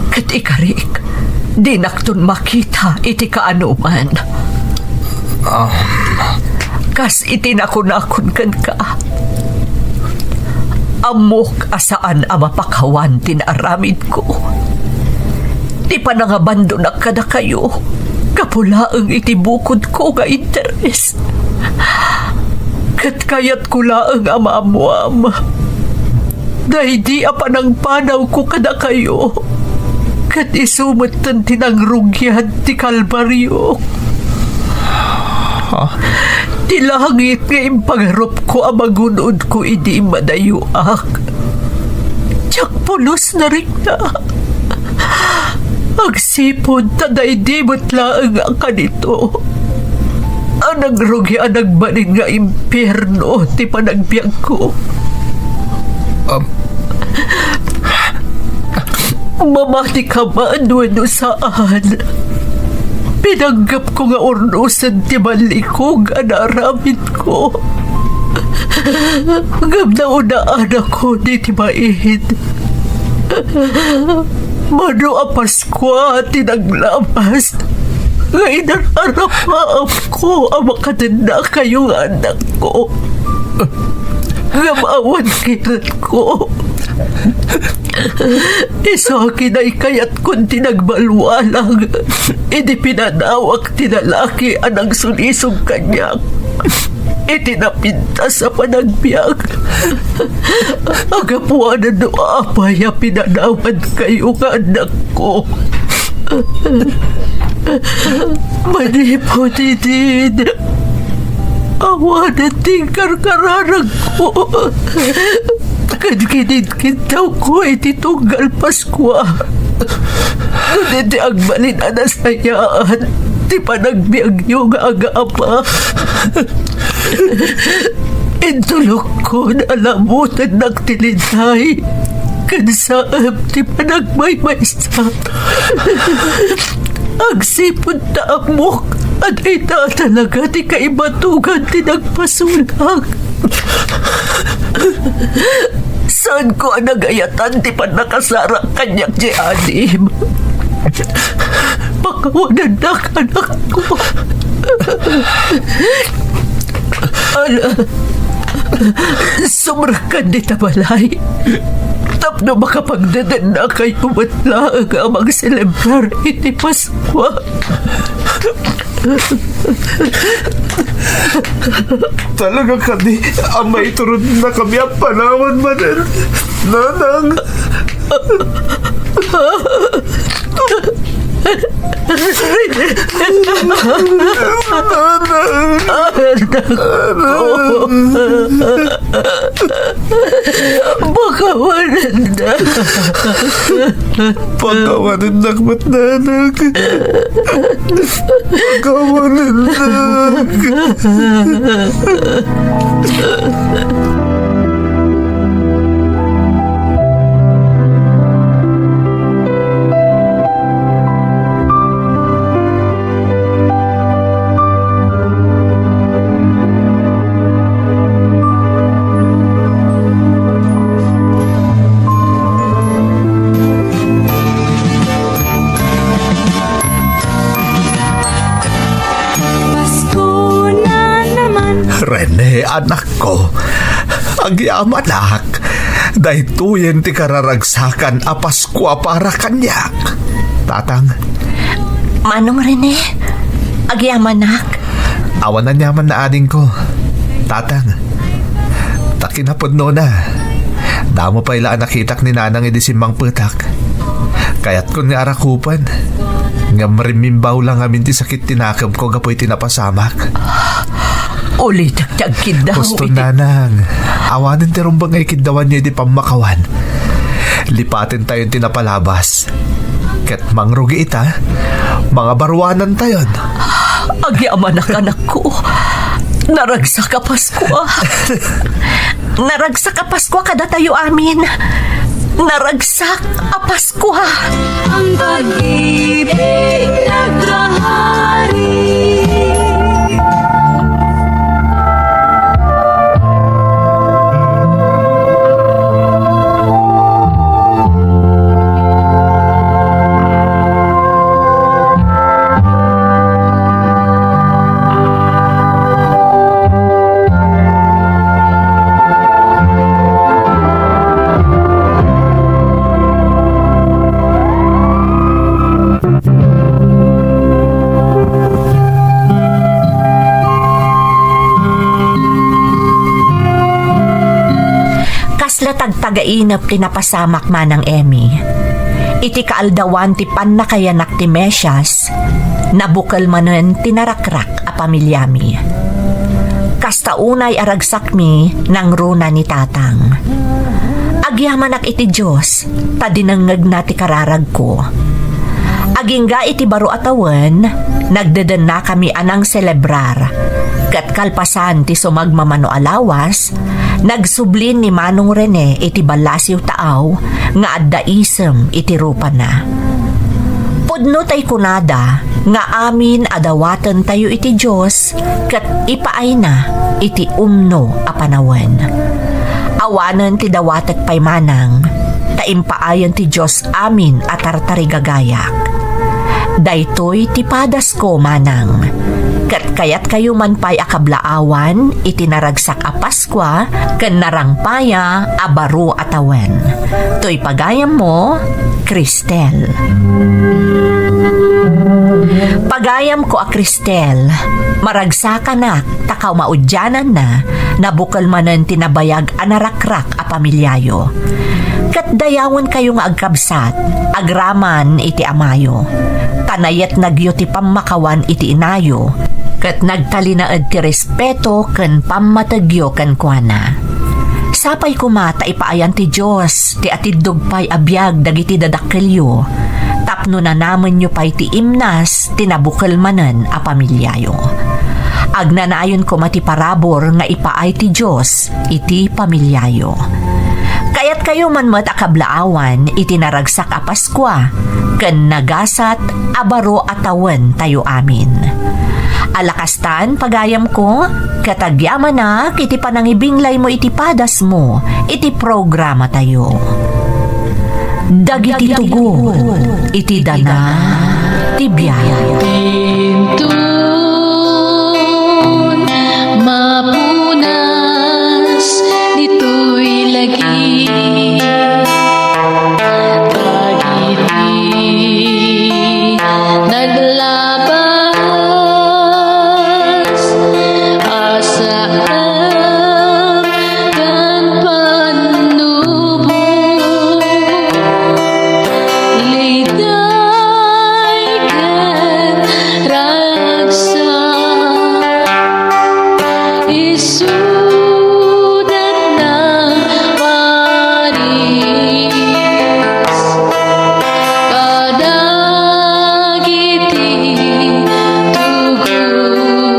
Ket ikarik, dinakton makita iti kaanoman. Ah. Kas iti nakunakon kenka, ammok a saan a mapakawan ti naaramidko. Ti panangabandonak kadakayo, gapu laeng iti bukodko nga interes. Ket kayatko laeng a maammoam daydi a panangpanawko kadakayo, ket isu metten ti nangrugian ti kalbariok. Ti langit nga impagarupko a magun-odko idi immadayoak, diak pulos narikna. Agsipud ta daydi met laeng a kanito a nangrugi a nagbalin nga impierno ti panagbiagko. Am- Mamati ka man wenno saan, pinanggepko nga urnosen ti ballikog a naaramidko. Ngem naunaanakon iti bain. Mano a Paskua ti naglabas nga inararapaapko a makadennakayo nga annakko. Ngem awan kayatko. Isu a kinaykayatkon ti nagbalwalang idi pinanawak ti lalaki a nangsulisog kaniak iti napintas a panagbiag. Gapuanan no apay a pinanawankayo nga annakko. Manipud idin, awanen ti karkararagko. Ket kinidkidawko iti tunggal Paskua. Ket iti agbalin a nasayaan ti panagbiagyo nga agama, intulokon a labutennak ti liday ken saem ti panagmaymaysa. Agsipud ta ammok a dayta a talaga ti kaibatugan ti nagpasulak. Saanko a nagayatan ti pannakasarak kaniak diay adim. Pakawanennak, anakko. Ala, sumrekkan dita balay tapno makapagdedennakayo met laeng a mangselebrar iti Paskua. Talaga kadi a maituronnakami a panawan manen, Nanang? Nanang! Anak ko. Pakawanennak. Pakawanennak met, Nanang. Pakawanennak. Pasko na naman. Rene, anakko, agyamanak. Daytoyen ti kararagsakan a Paskua para kaniak. Tatang. Manong Rene, agyamanak. Awan aniaman, adingko. Tatang, ta kinapudnona, damo pay la a nakitak ni Nanang idi simmangpetak. Kayatkon nga arakupen, ngem rimmimbaw la ngamin ti sakit ti nakemko gapu iti napasamak. Ulitek ti agkiddaw. Husto, iti Nanang. Awanen ti rumbeng nga ikiddawanyo iti pammakawan. Lipatentayon ti napalabas. Ket mangrugi ita, mangabaruanantayon. Agyamanak, anakko. Naragsak a Paskua. Naragsak a Paskua kadatayo amin. Naragsak a Paskua. Ang pag-ibig naghahari. Tagainep ti napasamak, Manang Emmy. Iti kaaldawan ti pannakayanak ti Mesias, nabukel manen ti narakrak a pamiliami. Kasta unay a ragsakmi nangruna ni Tatang. Agyamanak iti Dios ta dinengngegna ti kararagko. Agingga iti baro a tawen, nagdedennakami a nangselebrar. Ket kalpasan ti sumagmamano a lawas, nagsublin ni Manong Rene iti ballasiw taaw nga adda isem iti rupana. Pudno tay kunada nga amin a dawatentayo iti Dios ket ipaayna iti umno a panawen. Awanen ti dawatek pay manang, ta impaayen ti Dios amin a tartarigagayak. Daytoy ti padasko, manang. Ket kayatkayo man pay a kablaawan iti naragsak a Paskua ken narangpaya a baro a tawen. Toy pagayammo, Cristel. Pagayamko a Cristel, maragsakanak ta kaumaudiananna, nabukel manen ti nabayag a narakrak a pamiliayo. Ket dayawenkayo nga agkabsat, agraman iti amayo. Ta nayetnagyo ti pammakawan iti inayo, ket nagtalinaed ti respeto ken pammategyo kenkuana. Sapay koma ta ipaayan ti Dios ti atiddog pay a biag dagiti dadakkelyo, tapno nanamenyo pay ti imnas ti nabukel manen a pamiliayo. Agnanayon koma ti parabur nga ipaay ti Dios iti pamiliayo. Kayatkayo man met a kablaawan iti naragsak a Paskua ken nagasat a baro a tawentayo amin. Ala kastan, pagayamko, ket agyamanak iti panangibinglaymo iti padasmo iti programatayo. Dagiti tugon iti dana ti biag. Inton mapunas ditoy lagi, dagiti naglabas a sakbay ken pannubo, liday ken ragsak, isudat na paris kadagiti tugon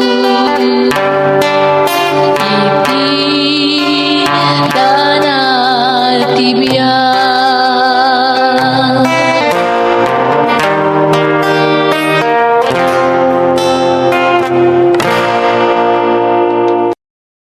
iti dana ti biag.